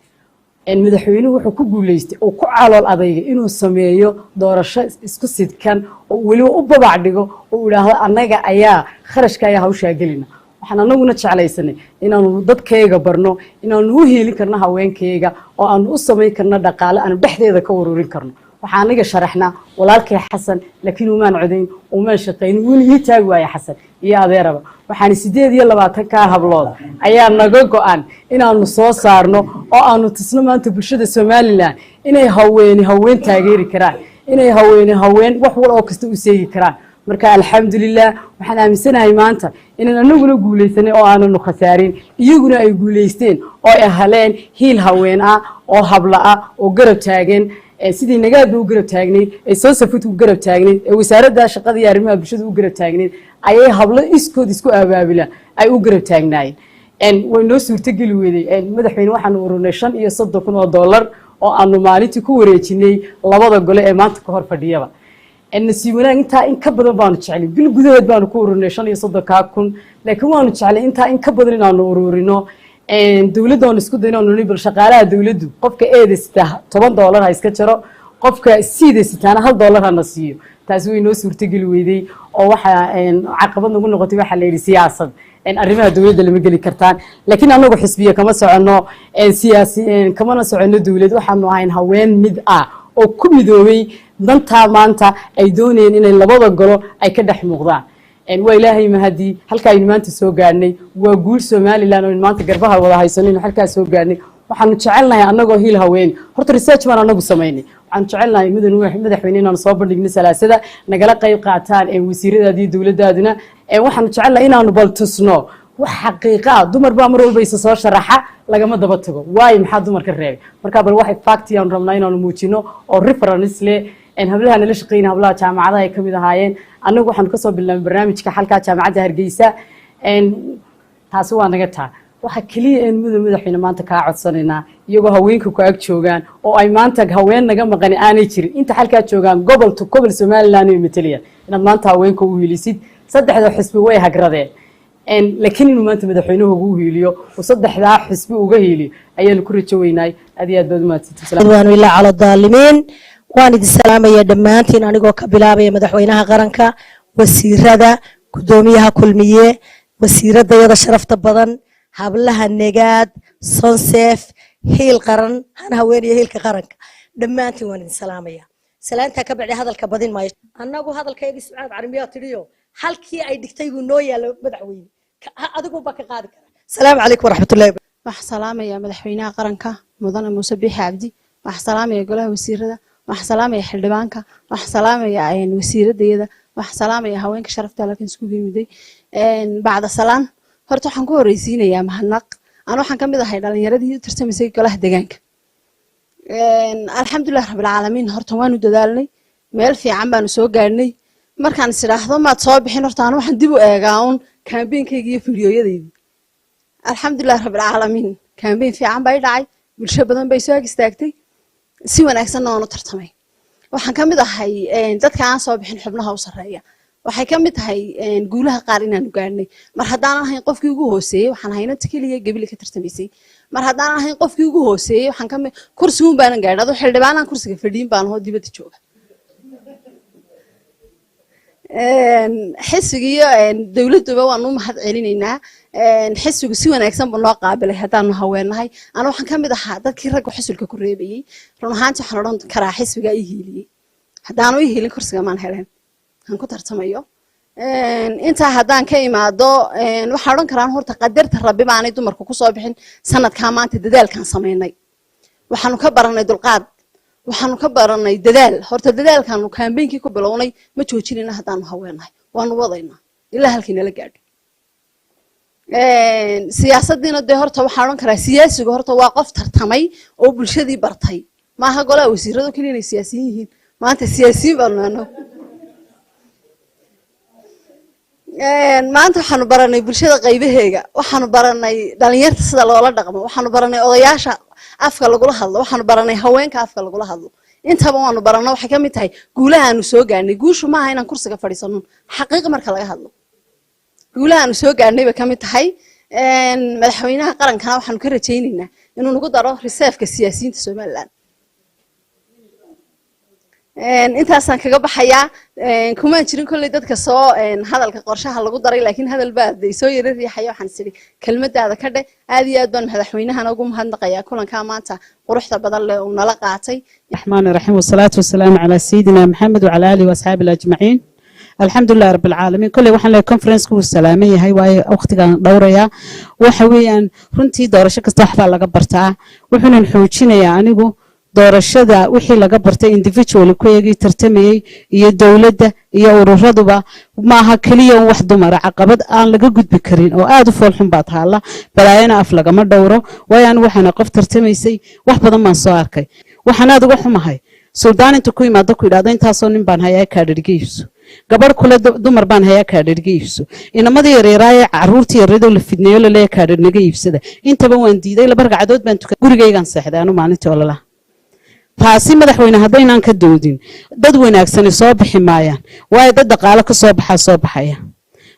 Madaxweynuhu wuxuu ku guuleystay oo ku calool adaygay inuu sameeyo doorasho isku sidkan oo weliba u babac dhigo oo idhaahdo, "Annaga ayaa kharashka ayaa hawshaa gelina." Waxaan anaguna jeclaysanay inaanu dadkayga barno inaanu u hiilin karno haweenkayga oo aanu u samayn karno dhaqaale aanu dhexdeeda ka ururin karno. Waxaa aniga sharaxnaa walaalkay Xasan, laakiin umaan codayn, umaan shaqayn, wuuna ii taagi waaya Xasan iyo adeeraba. Waxaan 28-kaa hablood ayaa naga go-an inaanu soo saarno oo aanu tusno maanta bulshada Somaliland inay haweeni haween taageeri karaan, inay haweeni haween wax wal oo kasta u seegi karaan. Marka alxamdulilah, waxaan aaminsanahay maanta inaan anaguna guulaysanay oo aananu khasaarin, iyaguna ay guulaysteen oo ay haleen hiil haween ah oo habla ah oo garab taagan, sidii Nagaadba u garab taagnayd, ee soo safid u garab taagnayd, ee Wasaaradda Shaqada iyo Arrimaha Bulshada u garab taagnayd, ayay hablo iskood isku abaabula ay u garab taagnaayeen. Way noo suurtogeli weday, madaxweyne. Waxaanu ururnay $35,000 oo aanu maalintii ku wareejinay labada gole ee maanta ka hor fadhiyaba. Nasiib wanaag, intaa in ka badan baanu jeclay. Bil gudaheed baanu ku ururnay 35-kaa kun, laakiin waanu jeclay intaa in ka badan inaanu ururino. Dowladda oonu isku dayno nuni bal shaqaalaha dowladdu qofka eeda sitaa $10 ha iska jaro, qofka siida sitaana $1 hana siiyo. Taasi way noo suurtogeli weyday oo waxaa caqabad nagu noqotay, waxaa la yidhi siyaasad arrimaha dowladda lama geli kartaan. Laakiin anagu xisbiya kama soconno, siyaasi kamana soconno dowlad. Waxaanu ahayn haween mid ah oo ku midoobay dantaa maanta ay doonayeen inay labada golo ay ka dhex muuqdaan. Waa Ilaahay mahadii halka aynu maanta soo gaadhnay. Waa guul Somaliland oo maanta garbaha wada haysano inuu halkaa soo gaadhnay. Waxaanu jecelnahay annagoo Hiil Haween, horta research baan anagu samaynay, waxaanu jecelnahay mudan madaxweyne inaanu soo bandhigno Salaasada, nagala qayb qaataan wasiiradaada iyo dowladdaaduna. Waxaanu jecelnahay inaanu bal tusno wax xaqiiqa ah. Dumar baa mar walba isa soo sharaxa, lagama daba tago. Waayo, maxaa dumarka reebay? Marka bal waxay fact aanu rabnaa inaanu muujino oo reference leh. Hablaha nala shaqeynaya, hablaha jaamacadaha ay ka mid ahaayeen. Annagu waxaanu kasoo bilaabnay barnaamijka xalkaa Jaamacadda Hargeysa. Taasi waa naga taa. Waxa keliya een mudan madaxweyne maanta kaa codsanaynaa, iyagoo haweenka ku ag joogaan oo ay maanta haween naga maqani aanay jirin, inta halkaa joogaan gobol to gobol Somaliland ay matalayaan, inaad maanta haweenka u hiilisid. Saddexda xisbi way hagradeen, laakiin inuu maanta madaxweynuhu ugu hiiliyo oo saddexdaa xisbi uga hiiliyo ayaanu ku rajo weynaay. Aad iyo aad baad umahadsantihi. عدوان إلا على الظالمين. Waan idin salaamaya dhammaantiin, anigoo ka bilaabaya madaxweynaha qaranka, wasiirada, guddoomiyaha Kulmiye, wasiiradayada sharafta badan, hablaha Negaad, Sonsef, Hiil Qaran, han haweeniya hiilka qaranka. Dhammaantiin waan idin salaamaya. Salaantaa ka bacdi, hadalka badin maayo. Annagu hadalkaygii Sucaad Carmiyaa tidhiyo halkii ay dhigtay buu noo yaalla. Madaxweyne, adigu baa ka qaadi kara. Asalaamu calaykum waraxmatullahi. Waxaan salaamaya madaxweynaha qaranka, mudane Muuse Biixi Cabdi. Waxaan salaamaya golaha wasiirada. Waxaan salaamaya xildhibaanka. Waxaan salaamaya wasiiradayada. Waxaan salaamaya haweenka sharafta halkan iskugu yimiday. Bacda salaan, horta waxaan ku horeysiinayaa mahadnaq. Anu waxaan ka mid ahay dhalinyaradii u tartamaysay golaha deegaanka. Alxamdulilah rabbilcaalamiin, horta waanu dadaalnay, meel fiican baanu soo gaadhnay. Markaan is idhaahdo maad soo bixin, horta anu waxaan dib u eegaa uun campaignkayga iyo fiidiyoyadaydii. Alxamdulilah rabbilcaalamiin, campaign fiican baa i dhacay, bulsho badan bay soo ag istaagtay, si wanaagsanna waan u tartamay. Waxaan ka mid ahay dadka aan soo bixin xubnaha u sarreeya. Waxay ka mid tahay guulaha qaar inaanu gaadhnay. Mar haddaanan ahayn qofkii ugu hooseeyey, waxaan ahay inanta keliya Gebile ka tartamaysay. Mar haddaanan ahayn qofkii ugu hooseeyey, waxaan ka mid kursigun baanan gaadhin. Adoo xildhibaanaan kursiga fadhiyin baan ahoo dibadda jooga. Xisbiga iyo dowladduba waan u mahad celinaynaa. Xisbigu si wanaagsan buu noo qaabilay haddaanu haweennahay. Ana waxaan ka mid ahaa dadkii ragga xusulka ku reebayey. Run ahaanti waxaan odhan karaa xisbigaa ii hiiliyey. Haddaanu ii hiilin, kursiga maan helen aan ku tartamayo. Intaa haddaan ka imaado, waxaan odhan karaan horta qadarta Rabbi baanay dumarku kusoo bixin sanadkaa. Maanta dadaalkaan samaynay, waxaanu ka baranay dulqaad, waxaanu ka baranay dadaal. Horta dadaalkaanu campaignkii ku bilownay ma joojinayna. Haddaanu haweenahay, waanu wadaynaa ilaa halkii nala gaadho. Siyaasaddiina dee horta waxaan odhan karaa siyaasigu horta waa qof tartamay oo bulshadii bartay. Maaha golaha wasiiradu keliya inay siyaasiyiin yihiin. Maanta siyaasiyiin baanu anagu. Maanta waxaanu baranay bulshada qaybaheega, waxaanu baranay dhalinyarta sida loola dhaqmo, waxaanu baranay odayaasha afka lagula hadlo, waxaanu baranay haweenka afka lagula hadlo. Intaba waanu barano. Waxay ka mid tahay guulaha aanu soo gaadhnay. Guushu maaha inaan kursiga fadhiisano. Xaqiiq marka laga hadlo, guulaha aanu soo gaadhnay bay ka mid tahay. Madaxweynaha qarankana waxaanu ka rajaynaynaa inuu nagu daro reserveka siyaasiyiinta Somaliland. Intaasaan kaga baxayaa. Kumaan jirin kolley dadka soo hadalka qorshaha lagu daray, laakiin hadal baa de soo yara riixaya. Waxaan is idhi kelmadaada ka dheh. Aad iyo aad baan madaxweynahana ugu mahadnaqayaa kulankaa maanta quruxda badan leh uu nala qaatay. الرحمن الرحيم، والصلاة والسلام على سيدنا محمد وعلى آله وأصحابه أجمعين. الحمد لله رب العالمين. Kolley waxaan leeyahay conference ku salaaman yahay, waayo waqtigan dhowraya. Waxa weeyaan, runtii doorasho kasta waxbaa laga bartaa. Wuxuunan xoojinayaa anigu doorashada wixii laga bartay individual kuyagii tartamayey iyo dowladda iyo ururaduba. Maaha keliya un wax dumara, caqabad aan laga gudbi karin oo aad u foolxun baa taalla. Balaayana af lagama dhowro, waayo anigu waxaana qof tartamaysay, wax badan baan soo arkay. Waxaan aad uga xumahay suldaan inta ku yimaado ku yidhahdo, "Intaasoo nin baan hayaa, kaadhadhiga iibso." Gabadh kule, "Dumar baan hayaa, kaadhadhiga iibso." Inamadii yaryaraayee caruurtii yaryadoo la fidneeyo laleeya, "Kaadhadhnaga iibsada." Intaba waan diiday. 2 ragcadood baan tukan, gurigaygaan seexday anu maalintii ololaha. Taasi, madaxweyne, haddaynaan ka doodin, dad wanaagsani soo bixi maayaan, waayo dad dhaqaalo ka soo baxaa soo baxaya.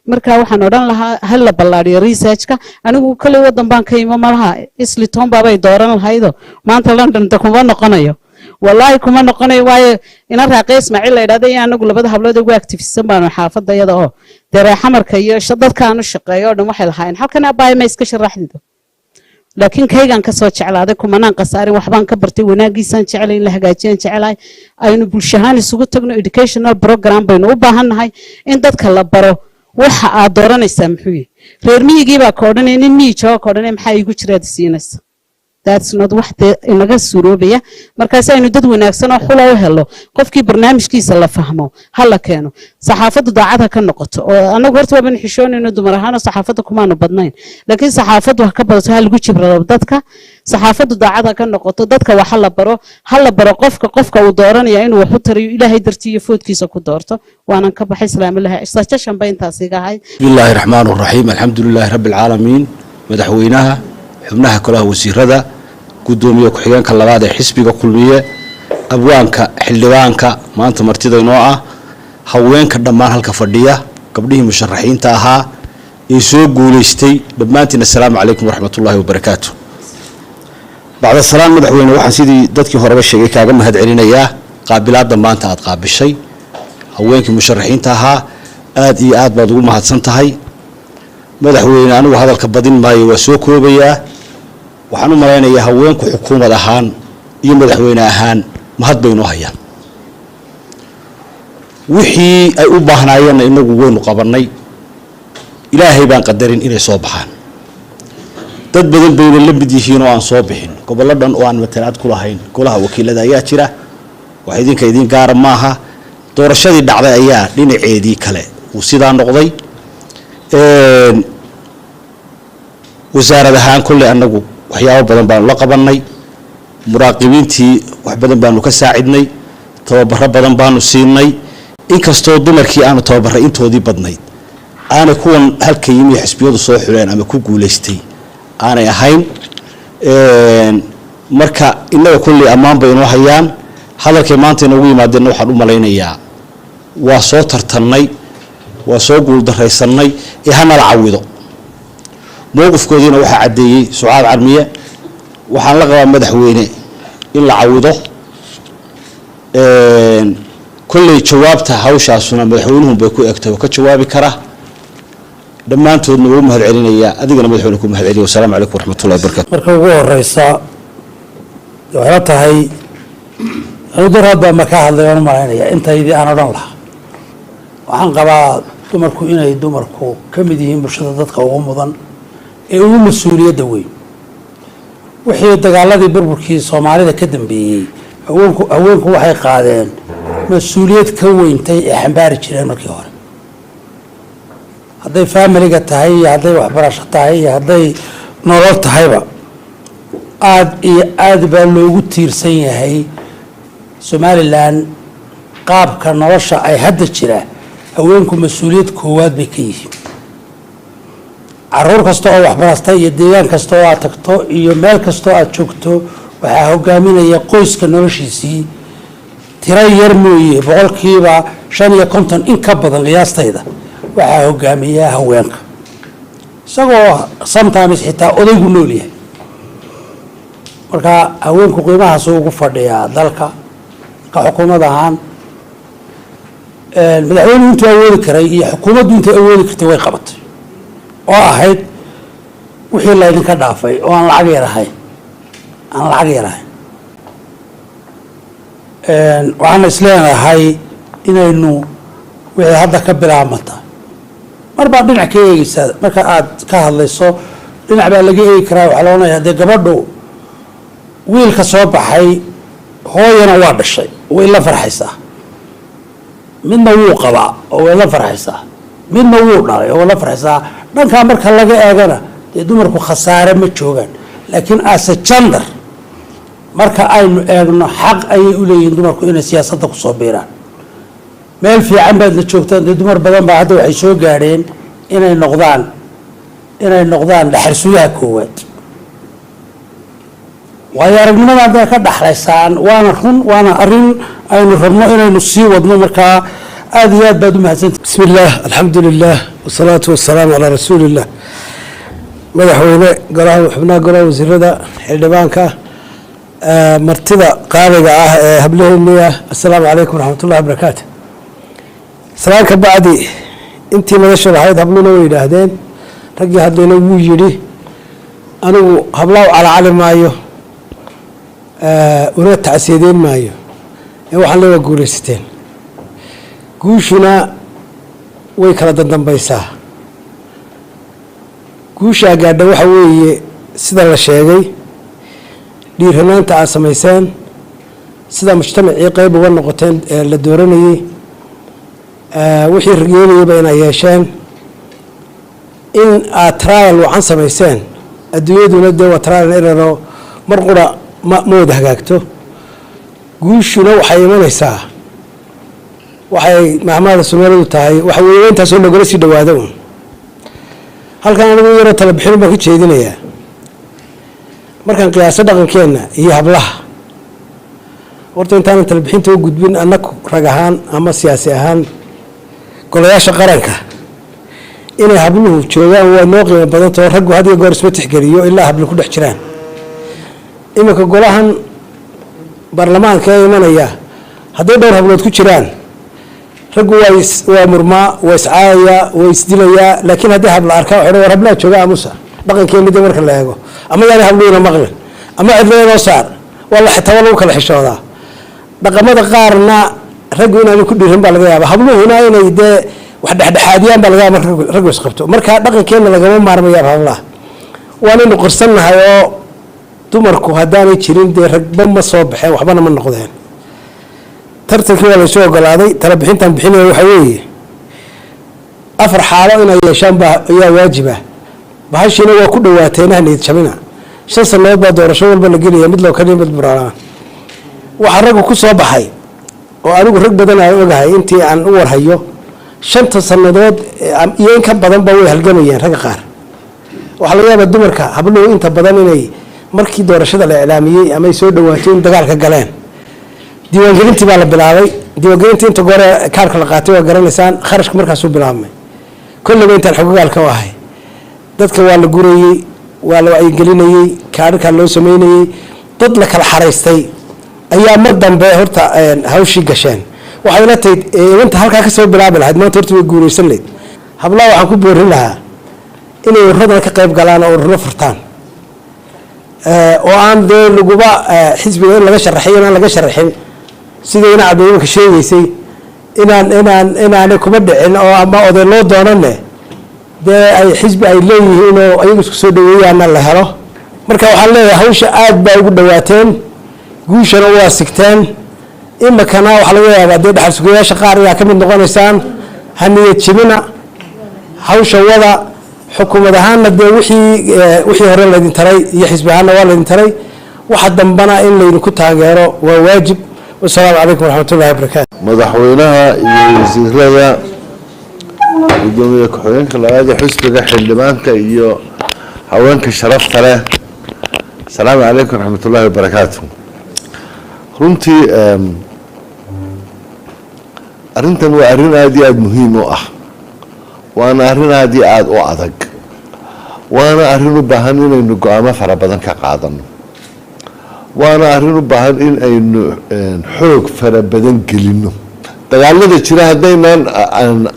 Marka waxaan odhan lahaa hal la ballaadhiyo researchka. Anigu kolley waddan baan ka imo, malaha Islington baabay dooran lahaydo. Maanta London de kuma noqonayo, wallaahi kuma noqonayo, waayo ina Raaqe Ismaaciil la idhahda iyo anagu labada hablood ugu activistisan baanu xaafadda iyada oo dee reexamarka iyo dadkaanu shaqeeyo oo dhan waxay lahaayeen, "Halkan abaaya ma iska sharaxdido?" Laakiin kaygaan kasoo jeclaaday, kumanaan khasaarin, waxbaan ka bartay, wanaagiisaan jeclay, in la hagaajiyaan jeclahay. Aynu bulshahaan isugu tagno, educational program baynu u baahannahay in dadka la baro waxa aad dooranaysaa muxuu yahay. Reer miyigii baa ka odhanaya, nin miyi jooga ka odhanaya, "Maxaa iigu jiraad siinaysa?" That's not wax dee inaga suuroobaya. Markaas aynu dad wanaagsan oo xula u helo, qofkii barnaamijkiisa la fahmo ha la keeno. Saxaafaddu daacad ha ka noqoto, oo anagu horta waabanu xishoonayno dumar ahaan oo saxaafadda kumaanu badnayn, laakiin saxaafaddu ha ka badato, ha lagu jibrado dadka. Saxaafaddu daacad ha ka noqoto, dadka waxa la baro, ha la baro qofka uu dooranaya inuu wax u tariyo, Ilaahay dartii iyo votekiisa ku doorto. Waanan ka baxay. Islaamilahi suggestion ba intaas iga ahayd. بسم الله الرحمن الرحيم، الحمد لله رب العالمين. Madaxweynaha, xubnaha golaha wasiirada, gudoomiye ku-xigeenka labaad ee xisbiga Kulmiye, abwaanka, xildhibaanka maanta martida inoo ah, haweenka dhammaan halka fadhiya, gabdhihii musharaxiinta ahaa ee soo guulaystay, dhammaantiin assalaamu calaykum waraxmat ullaahi wabarakaatu. Bacda salaan, madaxweyne, waxaan sidii dadkii horeba sheegay kaaga mahad celinayaa qaabilaadda maanta aad qaabishay haweenkii musharaxiinta ahaa. Aad iyo aad baad ugu mahadsan tahay, madaxweyne. Anigu hadalka badin maayo, waa soo koobayaa. Waxaan u malaynayaa haweenku xukuumad ahaan iyo madaxweyne ahaan mahad bay noo hayaan. Wixii ay u baahnaayeenna inagu waynu qabannay. Ilaahay baan qadarin inay soo baxaan. Dad badan bayna la mid yihiin oo aan soo bixin. Gobollo dhan oo aan matalaad ku lahayn golaha wakiilada ayaa jira. Wax idinka idin gaara maaha. Doorashadii dhacday ayaa dhinaceedii kale uu sidaa noqday. Wasaarad ahaan kolley annagu waxyaabo badan baanu la qabannay. Muraaqibiintii wax badan baanu ka saacidnay, tababaro badan baanu siinay, inkastoo dumarkii aanu tababaray intoodii badnayd aanay kuwan halka yimi xisbiyadu soo xuleen ama ku guulaystay aanay ahayn. Marka innaga kolley ammaan bay inoo hayaan. Hadalkay maanta inoogu yimaadeenna waxaan u malaynayaa waa soo tartannay, waa soo guuldarraysannay ee hanala cawido. Mowqifkoodiina waxaa caddeeyey Sucaad Carmiye. Waxaan la qabaa, madaxweyne, in la cawido. Kolley jawaabta hawshaasuna madaxweynuhun bay ku egtay oo ka jawaabi kara. Dhammaantoodna wuu mahad celinayaa, adigana, madaxweyne, ku mahad celiya. Wasalaamu calaykum waraxmatullahi wabarakatu. Marka ugu horeysa, waxay la tahay anu daraad baa ma ka hadlay, waan u malaynaya intaydii aan odhan lahaa. Waxaan qabaa dumarku inay dumarku ka mid yihiin bulshada dadka ugu mudan ee ugu mas-uuliyadda weyn. Wixii dagaaladii burburkii Soomaalida ka dambeeyey, haweenku waxay qaadeen mas-uuliyad ka weyntay ee xambaari jireen markii hore, hadday familyga tahay iyo hadday waxbarasho tahay iyo hadday nolol tahayba. Aada iyo aada baa loogu tiirsan yahay Somaliland. Qaabka nolosha ay hadda jira, haweenku mas-uuliyad koowaad bay ka yihiin. Caruur kasta oo waxbarasta iyo deegaan kasta oo aad tagto iyo meel kasta oo aad joogto, waxaa hogaaminaya qoyska noloshiisii. Tiro yar mooye, 55% in ka badan qiyaastayda waxaa hogaamiya haweenka, isagoo sometimes xitaa odaygu nool yahay. Marka haweenku qiimahaasuu ugu fadhiyaa dalka ka xukuumad ahaan. Madaxweynuhu intuu awoodi karay iyo xukuumaddu intay awoodi kartay way qabatay, oo ahayd wixii laydinka dhaafay oo aan lacag yar ahayn, aan lacag yar ahayn. Waxaan isleenahay inaynu wixii hadda ka bilaabmata, mar baad dhinac ka eegeysaa marka aad ka hadlayso, dhinac baa laga eegi karaa. Waxaa la odhanayaa, dee gabadhu wiilka soo baxay hooyana waa dhashay, way la farxaysaa. Midna wuu qabaa oo way la farxaysaa, midna wuu dhalay oo way la farxaysaa. Dhankaa marka laga eegana, dee dumarku khasaare ma joogaan, laakiin as a gender marka aynu eegno, xaq ayay u leeyihiin dumarku inay siyaasadda kusoo biiraan. Meel fiican baad la joogtaan. Dee dumar badan baa hadda waxay soo gaadheen inay noqdaan dhaxal sugaha koowaad. Waayo aragnimada hadday ka dhaxlaysaan, waana run, waana arrin aynu rabno inaynu sii wadno. Markaa aad iyo aad baad u mahadsantay. بسم الله، الحمد لله، والصلاة والسلام على رسول الله. Madaxweyne, golaha, xubnaha golaha wasiirada, xildhibaanka, martida qaaliga ah ee hablaheeniya, assalaamu calaykum waraxmatullahi wabarakaatu. Salaan ka bacdi, intii madasha lahayd habluhuna way yidhaahdeen, raggii hadlayna wuu yidhi. Anigu hablaa u calacali maayo, una tacsiyadeyn maayo, ee waxaan le waa guulaysateen. Guushuna way kala dandambaysaa. Guushaa gaadha waxa weeye, sida la sheegay, dhiiranaanta aad samayseen, sida mujtamacii qeyb uga noqoteen ee la dooranayey, wixii ragyeelayaba inay yeesheen, in aad trial wacan samayseen. Adduunyaduna dee waa trial and error, mar qura ma wada hagaagto. Guushuna waxay imanaysaa, waxay mahmaada Soomaalidu tahay, waxa weeye intaasoo lagula sii dhawaado un. Halkan anigu yaroo tala bixin baan ka jeedinayaa. Markaan qiyaaso dhaqankeenna iyo hablaha, horta intaanan talabixinta u gudbin, annagu rag ahaan ama siyaasi ahaan golayaasha qaranka inay habluhu joogaan waa noo qiimo badantao. Raggu had iyo goor isma tixgeliyo ilaa hablo ku dhex jiraan. Iminka golahan baarlamaanka ee imanaya, hadday dhowr hablood ku jiraan, raggu waa murmaa, waa iscaayayaa, waa isdilayaa, laakiin haddii habla arkaa waxay war hablaha jooga amusa. Dhaqankeeni de marka la eego, ama yaana habluhuna maqlin ama cidlada noo saar, waa la xitaa waa lagu kala xishoodaa. Dhaqamada qaarna raggu inaanay ku dhiiran baa laga yaaba, habluhuna inay dee wax dhexdhexaadiyaan baa laga yaaba marka raggu isqabto. Marka dhaqankeenna lagama maarmayaaba hablaha, waanaynu qirsannahay, oo dumarku haddaanay jirin dee ragba ma soo baxeen, waxbana ma noqdeen. Tartankii waa laysu ogolaaday. Tala bixintaan bixinaya waxaa weeye, afar xaalo inay yeeshaan baa ayaa waajiba. Bahashiina waa ku dhawaateena, niyad jabina. 5 sanadood baa doorasho walba la gelaya, mid loo kaliya, mid buraalaan. Waxaa raggu ku soo baxay, oo anigu rag badan aan ogahay intii aan u warhayo, 5ta sannadood iyo in ka badanba way halgamayeen ragga qaar. Waxaa laga yaabaa dumarka, habluhu inta badan inay markii doorashada la iclaamiyey ama ay soo dhawaatay in dagaalka galeen. Diiwaangelintii baa la bilaabay. Diiwaangelintii inta goore kaarka la qaatay waa garanaysaan. Kharashku markaasuu bilaabmay. Kolleyba intaan xogogaalka u ahay, dadka waa la gurayey, waa la wacyigelinayey, kaadhkaa loo sameynayey, dad la kala xaraystay ayaa mar dambe horta hawshii gasheen. Waxay la tahay inta halkaa kasoo bilaabi lahayd maanta horta way guuraysan lahayd. Hablaha waxaan ku boorin lahaa inay ururadan ka qayb galaan oo ururo furtaan, oo aan dee laguba xisbiga in laga sharaxay inaan laga sharaxin, sidayna cabdiimanka sheegaysay, inaan inaanay kuma dhicin oo ama oday loo doonane, dee ay xisbi ay leeyihiin oo ayagu isku soo dhaweeyaana la helo. Marka waxaan leeyahay, hawsha aad baa ugu dhawaateen, guushana waa sigteen. Imikana waxaa laga yaabaa dee dhaxal sugayaasha qaar inaad ka mid noqonaysaan. Ha niyad jebina, hawsha wada. Xukuumad ahaanna dee wixii hore laydin taray iyo xisbi ahaanna waa laydin taray, waxa dambana in laydinku taageero waa waajib. Wasalaamu calaykum waraxmatullahi wabarakaatu. Madaxweynaha iyo wasiirada, gudoomiye ku-xigeenka labaad ee xisbiga, xildhibaanka iyo haweenka sharafta leh, asalaamu calaykum waraxmatullahi wabarakaatu. Runtii arrintan waa arrin aada iyo aada muhiim u ah, waana arrin aada iyo aada u adag, waana arrin u baahan inaynu go-aamo fara badan ka qaadano, waana arrin u baahan in aynu xoog fara badan gelino. Dagaalada jira haddaynaan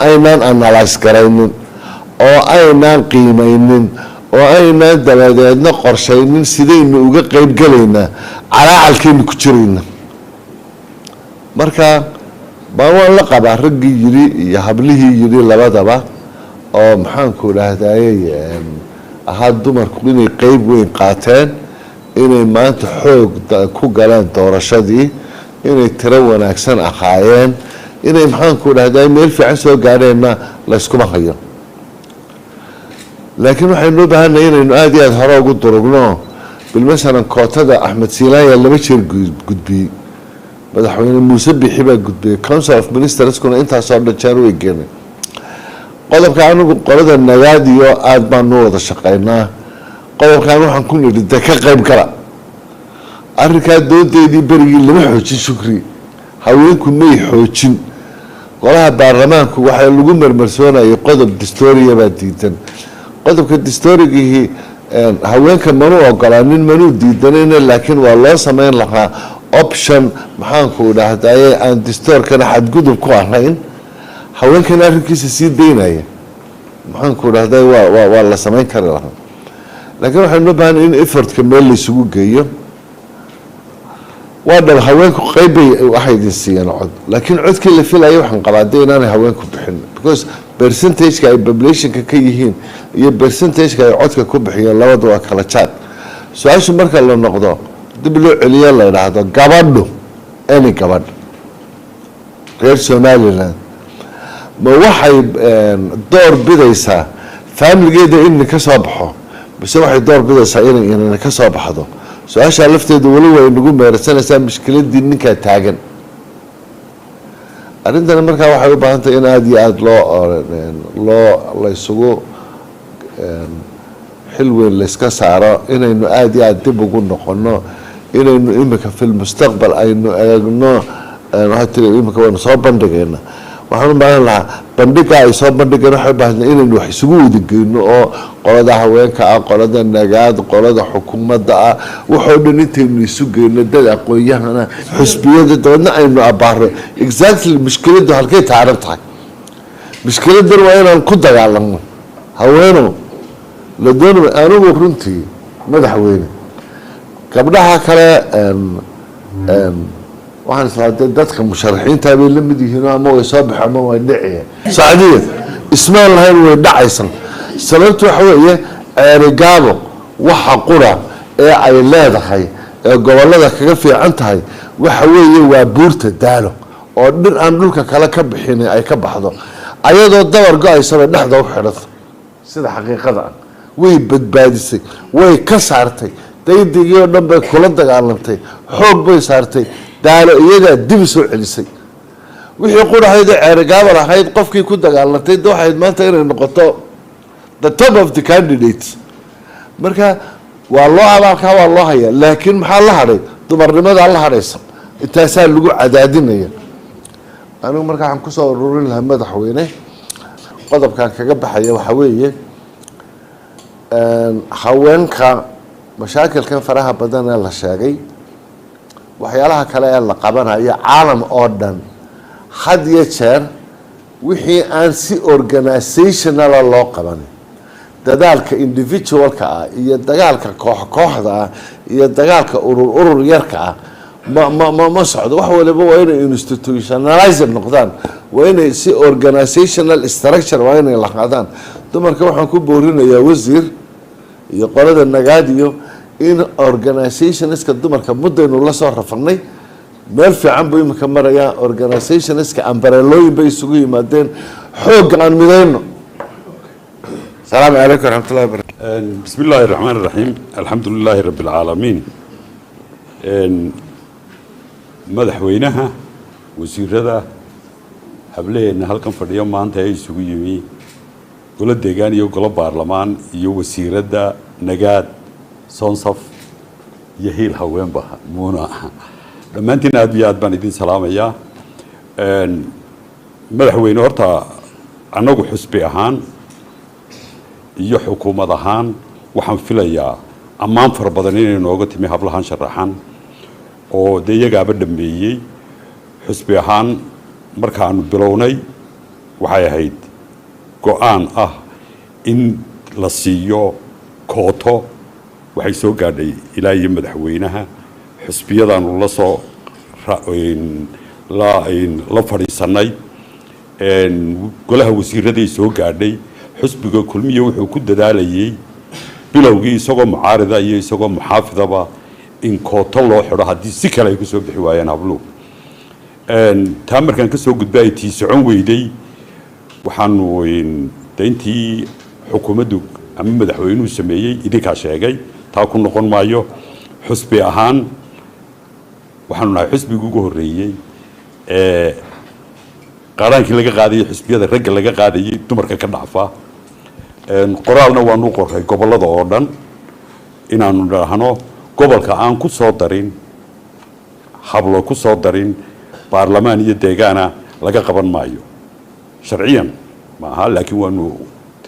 aynaan analyse garaynin oo aynaan qiimaynin oo aynaan dabadeedna qorshaynin sidaynu uga qeyb gelaynaa, calaacalkaynu ku jirayna. Marka baa waan la qabaa raggii yidhi iyo hablihii yidhi labadaba, oo maxaanku dhahdaayey ahaa dumarku inay qeyb weyn qaateen, inay maanta xoog ku galeen doorashadii, inay tiro wanaagsan ahaayeen, inay maxaanku dhahday meel fiican soo gaadheenna layskuma hayo. Laakiin waxaynu u baahannahay inaynu aada iyo aada hore ugu durugno. Bilmasalan, kootada Axmed Siilaanya laba jeer gudbiyey, Madaxweyne Muuse Bixi baa gudbiyey, Council of Ministerskuna intaasoo dhan jeer way geenay. Qodobka anigu qolada Nagaadiyo aada baanu wada shaqeynaa. Qodobkan waxaan ku nidhi de ka qayb gala arrinkaa. Doodeedii berigii lama xoojin, Shukri, haweenku may xoojin. Golaha baarlamaanku waxaa lagu marmarsoonayay qodob distoria baa diidan. Qodobka distorigihii haweenka manuu ogolaanin, manuu diidanayna, laakiin waa loo sameyn lahaa option, maxaanku dhahdaye, aan distoorkana xadgudub ku ahayn, haweenkana arrinkiisa sii daynaya, maxaanku dhahday, waa la sameyn kari lahaa. Laakiin waxaynu u baahan in effortka meel laysugu geeyo. Waa dhab, haweenku qeyb bay waxay idin siiyeen cod, laakiin codkii la filaya waxaan qabaa dee inaanay haweenku bixin, because percentageka ay populationka ka yihiin iyo percentageka ay codka ku bixiyeen labada waa kala jaad. Su-aashu marka la noqdo, dib loo celiyo, la idhaahdo gabadhu, any gabadh reer Somaliland ma waxay door bidaysaa faamiligeeda in ka soo baxo mise waxay door bidaysaa inay inana ka soo baxdo? Su-aashaa lafteedu weli way nagu meersanaysaa. Mushkiladii ninkaa taagan arrintani markaa waxay u baahan tahay in aada iyo aada loo laysugu xil weyn layska saaro, inaynu aada iyo aada dib ugu noqono, inaynu imika fi lmustaqbal aynu eegno. Waxaa tiri imika waynu soo bandhigayna. Waxaan u baahan lahaa bandhiga ay soo bandhigeen, waxay u baahan inaynu wax isugu wada geyno, oo qolada haweenka ah, qolada Nagaad, qolada xukuumadda ah, waxoo dhan intaynu isu geyno, dad aqoon-yahana, xusbiyada, dabeedna aynu abaaro exactly mushkiladdu halkay taaran tahay. Mushkiladan waa inaan ku dagaalano. Haweeno la doonay, anigu runtii, madaxweyne, gabdhaha kale waxaan islaa dee dadka musharaxiinta bay la mid yihiin, ama way soo baxo ama way dhici. Sacdiya ismaan lahayn way dhacaysan. Sababtu waxa weeye, Ceerigaabo waxa qura ee ay leedahay ee gobolada kaga fiican tahay waxa weeye waa buurta Daalo, oo dhir aan dhulka kale ka bixin ay ka baxdo, ayadoo dabar go-aysaba dhexda u xidhanta. Sida xaqiiqada ah way badbaadisay, way ka saartay daydigii oo dhan bay kula dagaalantay, xoog bay saartay. Daalo iyadaa dib soo celisay wixii qurahayd ee Ceerigaaba lahayd. Qofkii ku dagaalantay de waxayd maanta inay noqoto the top of the candidates. Marka waa loo abaalkaa, waa loo hayaa, laakiin maxaa la hadhay? Dumarnimadaa la hadhaysa, intaasaa lagu cadaadinaya. Anigu marka waxaan kusoo ururin lahaa, madaxweyne, qodobkan kaga baxaya waxaa weeye haweenka, mashaakilkan faraha badan ee la sheegay, waxyaalaha kale ee la qabanayo caalam oo dhan, had iyo jeer wixii aan si organizationala loo qabanin, dadaalka individualka ah iyo dagaalka koox kooxda ah iyo dagaalka urur urur yarka ah ma socdo. Wax waliba waa inay institutionalized noqdaan, waa inay si organizational structure waa inay lahaadaan. Dumarka waxaan ku boorinayaa, wasiir iyo qolada Nagaadiyo, in organizationska dumarka muddaynu la soo rafanay, meel fiican buu imika marayaa. Organizationska umbrellooyin bay isugu yimaadeen, xoogga aan midayno. Asalaamu calaykum waraxmatullahi wabarakatu. بسم الله الرحمن الرحيم، الحمد لله رب العالمين. Madaxweynaha, wasiirada, hablaheenna halkan fadhiyo maanta ee isugu yimi, golo deegaan iyo golo baarlamaan iyo wasiiradda Nagaad, Sonsaf iyo Hiil Haweenba, Muuna, dhammaantiin aad iyo aad baan idin salaamayaa. Madaxweyne, horta annagu xusbi ahaan iyo xukuumad ahaan waxaan filayaa ammaan fara badan inay nooga timi hablahan sharaxan, oo dee iyagaaba dhameeyey. Xusbi ahaan Markaanu bilownay waxay ahayd go-aan ah in la siiyo kooto. Waxay soo gaadhay ilaa iyo madaxweynaha. Xusbiyadaanu la soo la fadhiisanay, golaha wasiiraday soo gaadhay. Xusbiga Kulmiya wuxuu ku dadaalayay bilowgii, isagoo mucaarida iyo isagoo muxaafidaba, in kooto loo xidho haddii si kale ay kusoo bixi waayeen habluhu. Taa markaan kasoo gudbay, ay tii socon weyday, waxaanu de intii xukuumaddu ama madaxweynuhu sameeyey idinkaa sheegay, taa ku noqon maayo. Xusbi ahaan waxaanu nahay xusbigii ugu horreeyey ee qaaraankii laga qaadayay xusbiyada ragga laga qaadayay dumarka ka dhafa. Qoraalna waanu qoray gobollada oo dhan inaanu dhahno gobolka aan ku soo darin hablo, ku soo darin baarlamaan iyo deegaana, laga qaban maayo. Sharciyan ma aha, laakiin waanu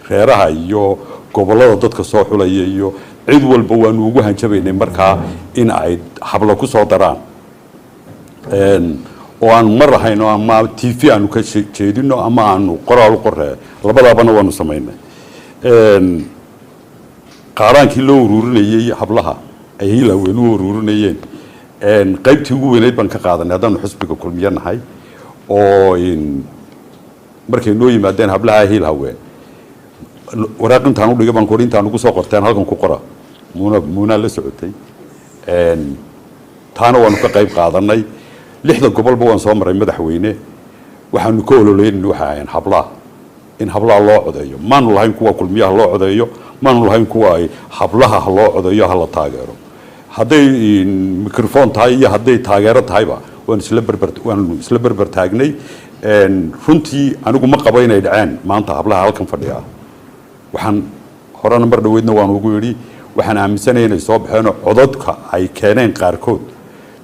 reeraha iyo gobollada dadka soo xulaya iyo cid walba waanu ugu hanjabaynay markaa in ay hablo ku soo daraan, oo aanu mar ahayn oo ama TV aanu ka jeedino ama aanu qoraal u qoree, labadaabana waanu samaynay. Qaaraankii loo ururinayey hablaha ay Hiil Haween u ururinayeen, qaybtii ugu weyneyd baan ka qaadanay haddaanu xusbiga Kulmiye nahay, oo markay noo yimaadeen hablaha Hiil Haween, waraaq intaan udhigay baan kuri intaan ugu soo qorteen halkan ku qora. Muuna muunaa la socotay, taana waanu ka qayb qaadanay. Lixda gobolba waan soo maray, madaxweyne. Waxaanu ka ololeynayna waxay ahayn hablaha, in hablaha loo codeeyo. Maanu lahayn kuwa Kulmiyaha loo codeeyo, maanu lahayn kuwa ay hablaha ha loo codeeyo, ha la taageero. Hadday microphone tahay iyo hadday taageero tahayba, waanu isla berber taagnay. Runtii anigu ma qabo inay dhaceen maanta hablaha halkan fadhiya. Waxaan horena mar dhaweydna waan ugu yidhi, waxaan aaminsanaya inay soo baxeenoo codadka ay keeneen qaarkood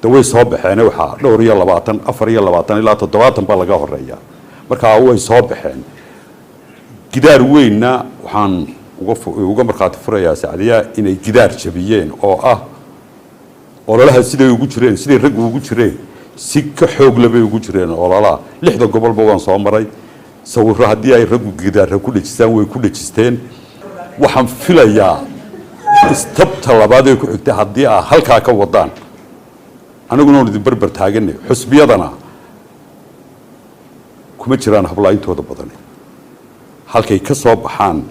de way soo baxeen. Waxaa dhowr iyo labaatan, 24 ilaa 70 baa laga horeeya, marka way soo baxeen. Gidaar weynna waxaan uga markhaati furayaa Sacdiya inay gidaar jabiyeen, oo ah ololaha siday ugu jireen, siday raggu ugu jireen si ka xoog labay ugu jireen ololaha. Lixda gobolba waan soo maray. Sawirro haddii ay raggu gidaarra ku dhejistaan, way ku dhejisteen. Waxaan filayaa istabta labaad ee ku xigtay haddii aa halkaa ka wadaan, aniguna oon idin berber taaganay. Xusbiyadana kuma jiraan hablaa intooda badani. Halkay ka soo baxaan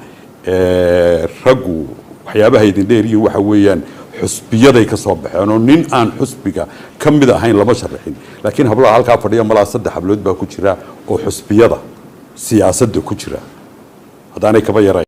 raggu, waxyaabaha idin dheeriyin waxa weeyaan xusbiyaday ka soo baxeen, oo nin aan xusbiga ka mid ahayn lama sharaxin. Laakiin hablaha halkaa fadhiya malaa saddex hablood baa ku jira oo xusbiyada siyaasadda ku jira, haddaanay kaba yarayn.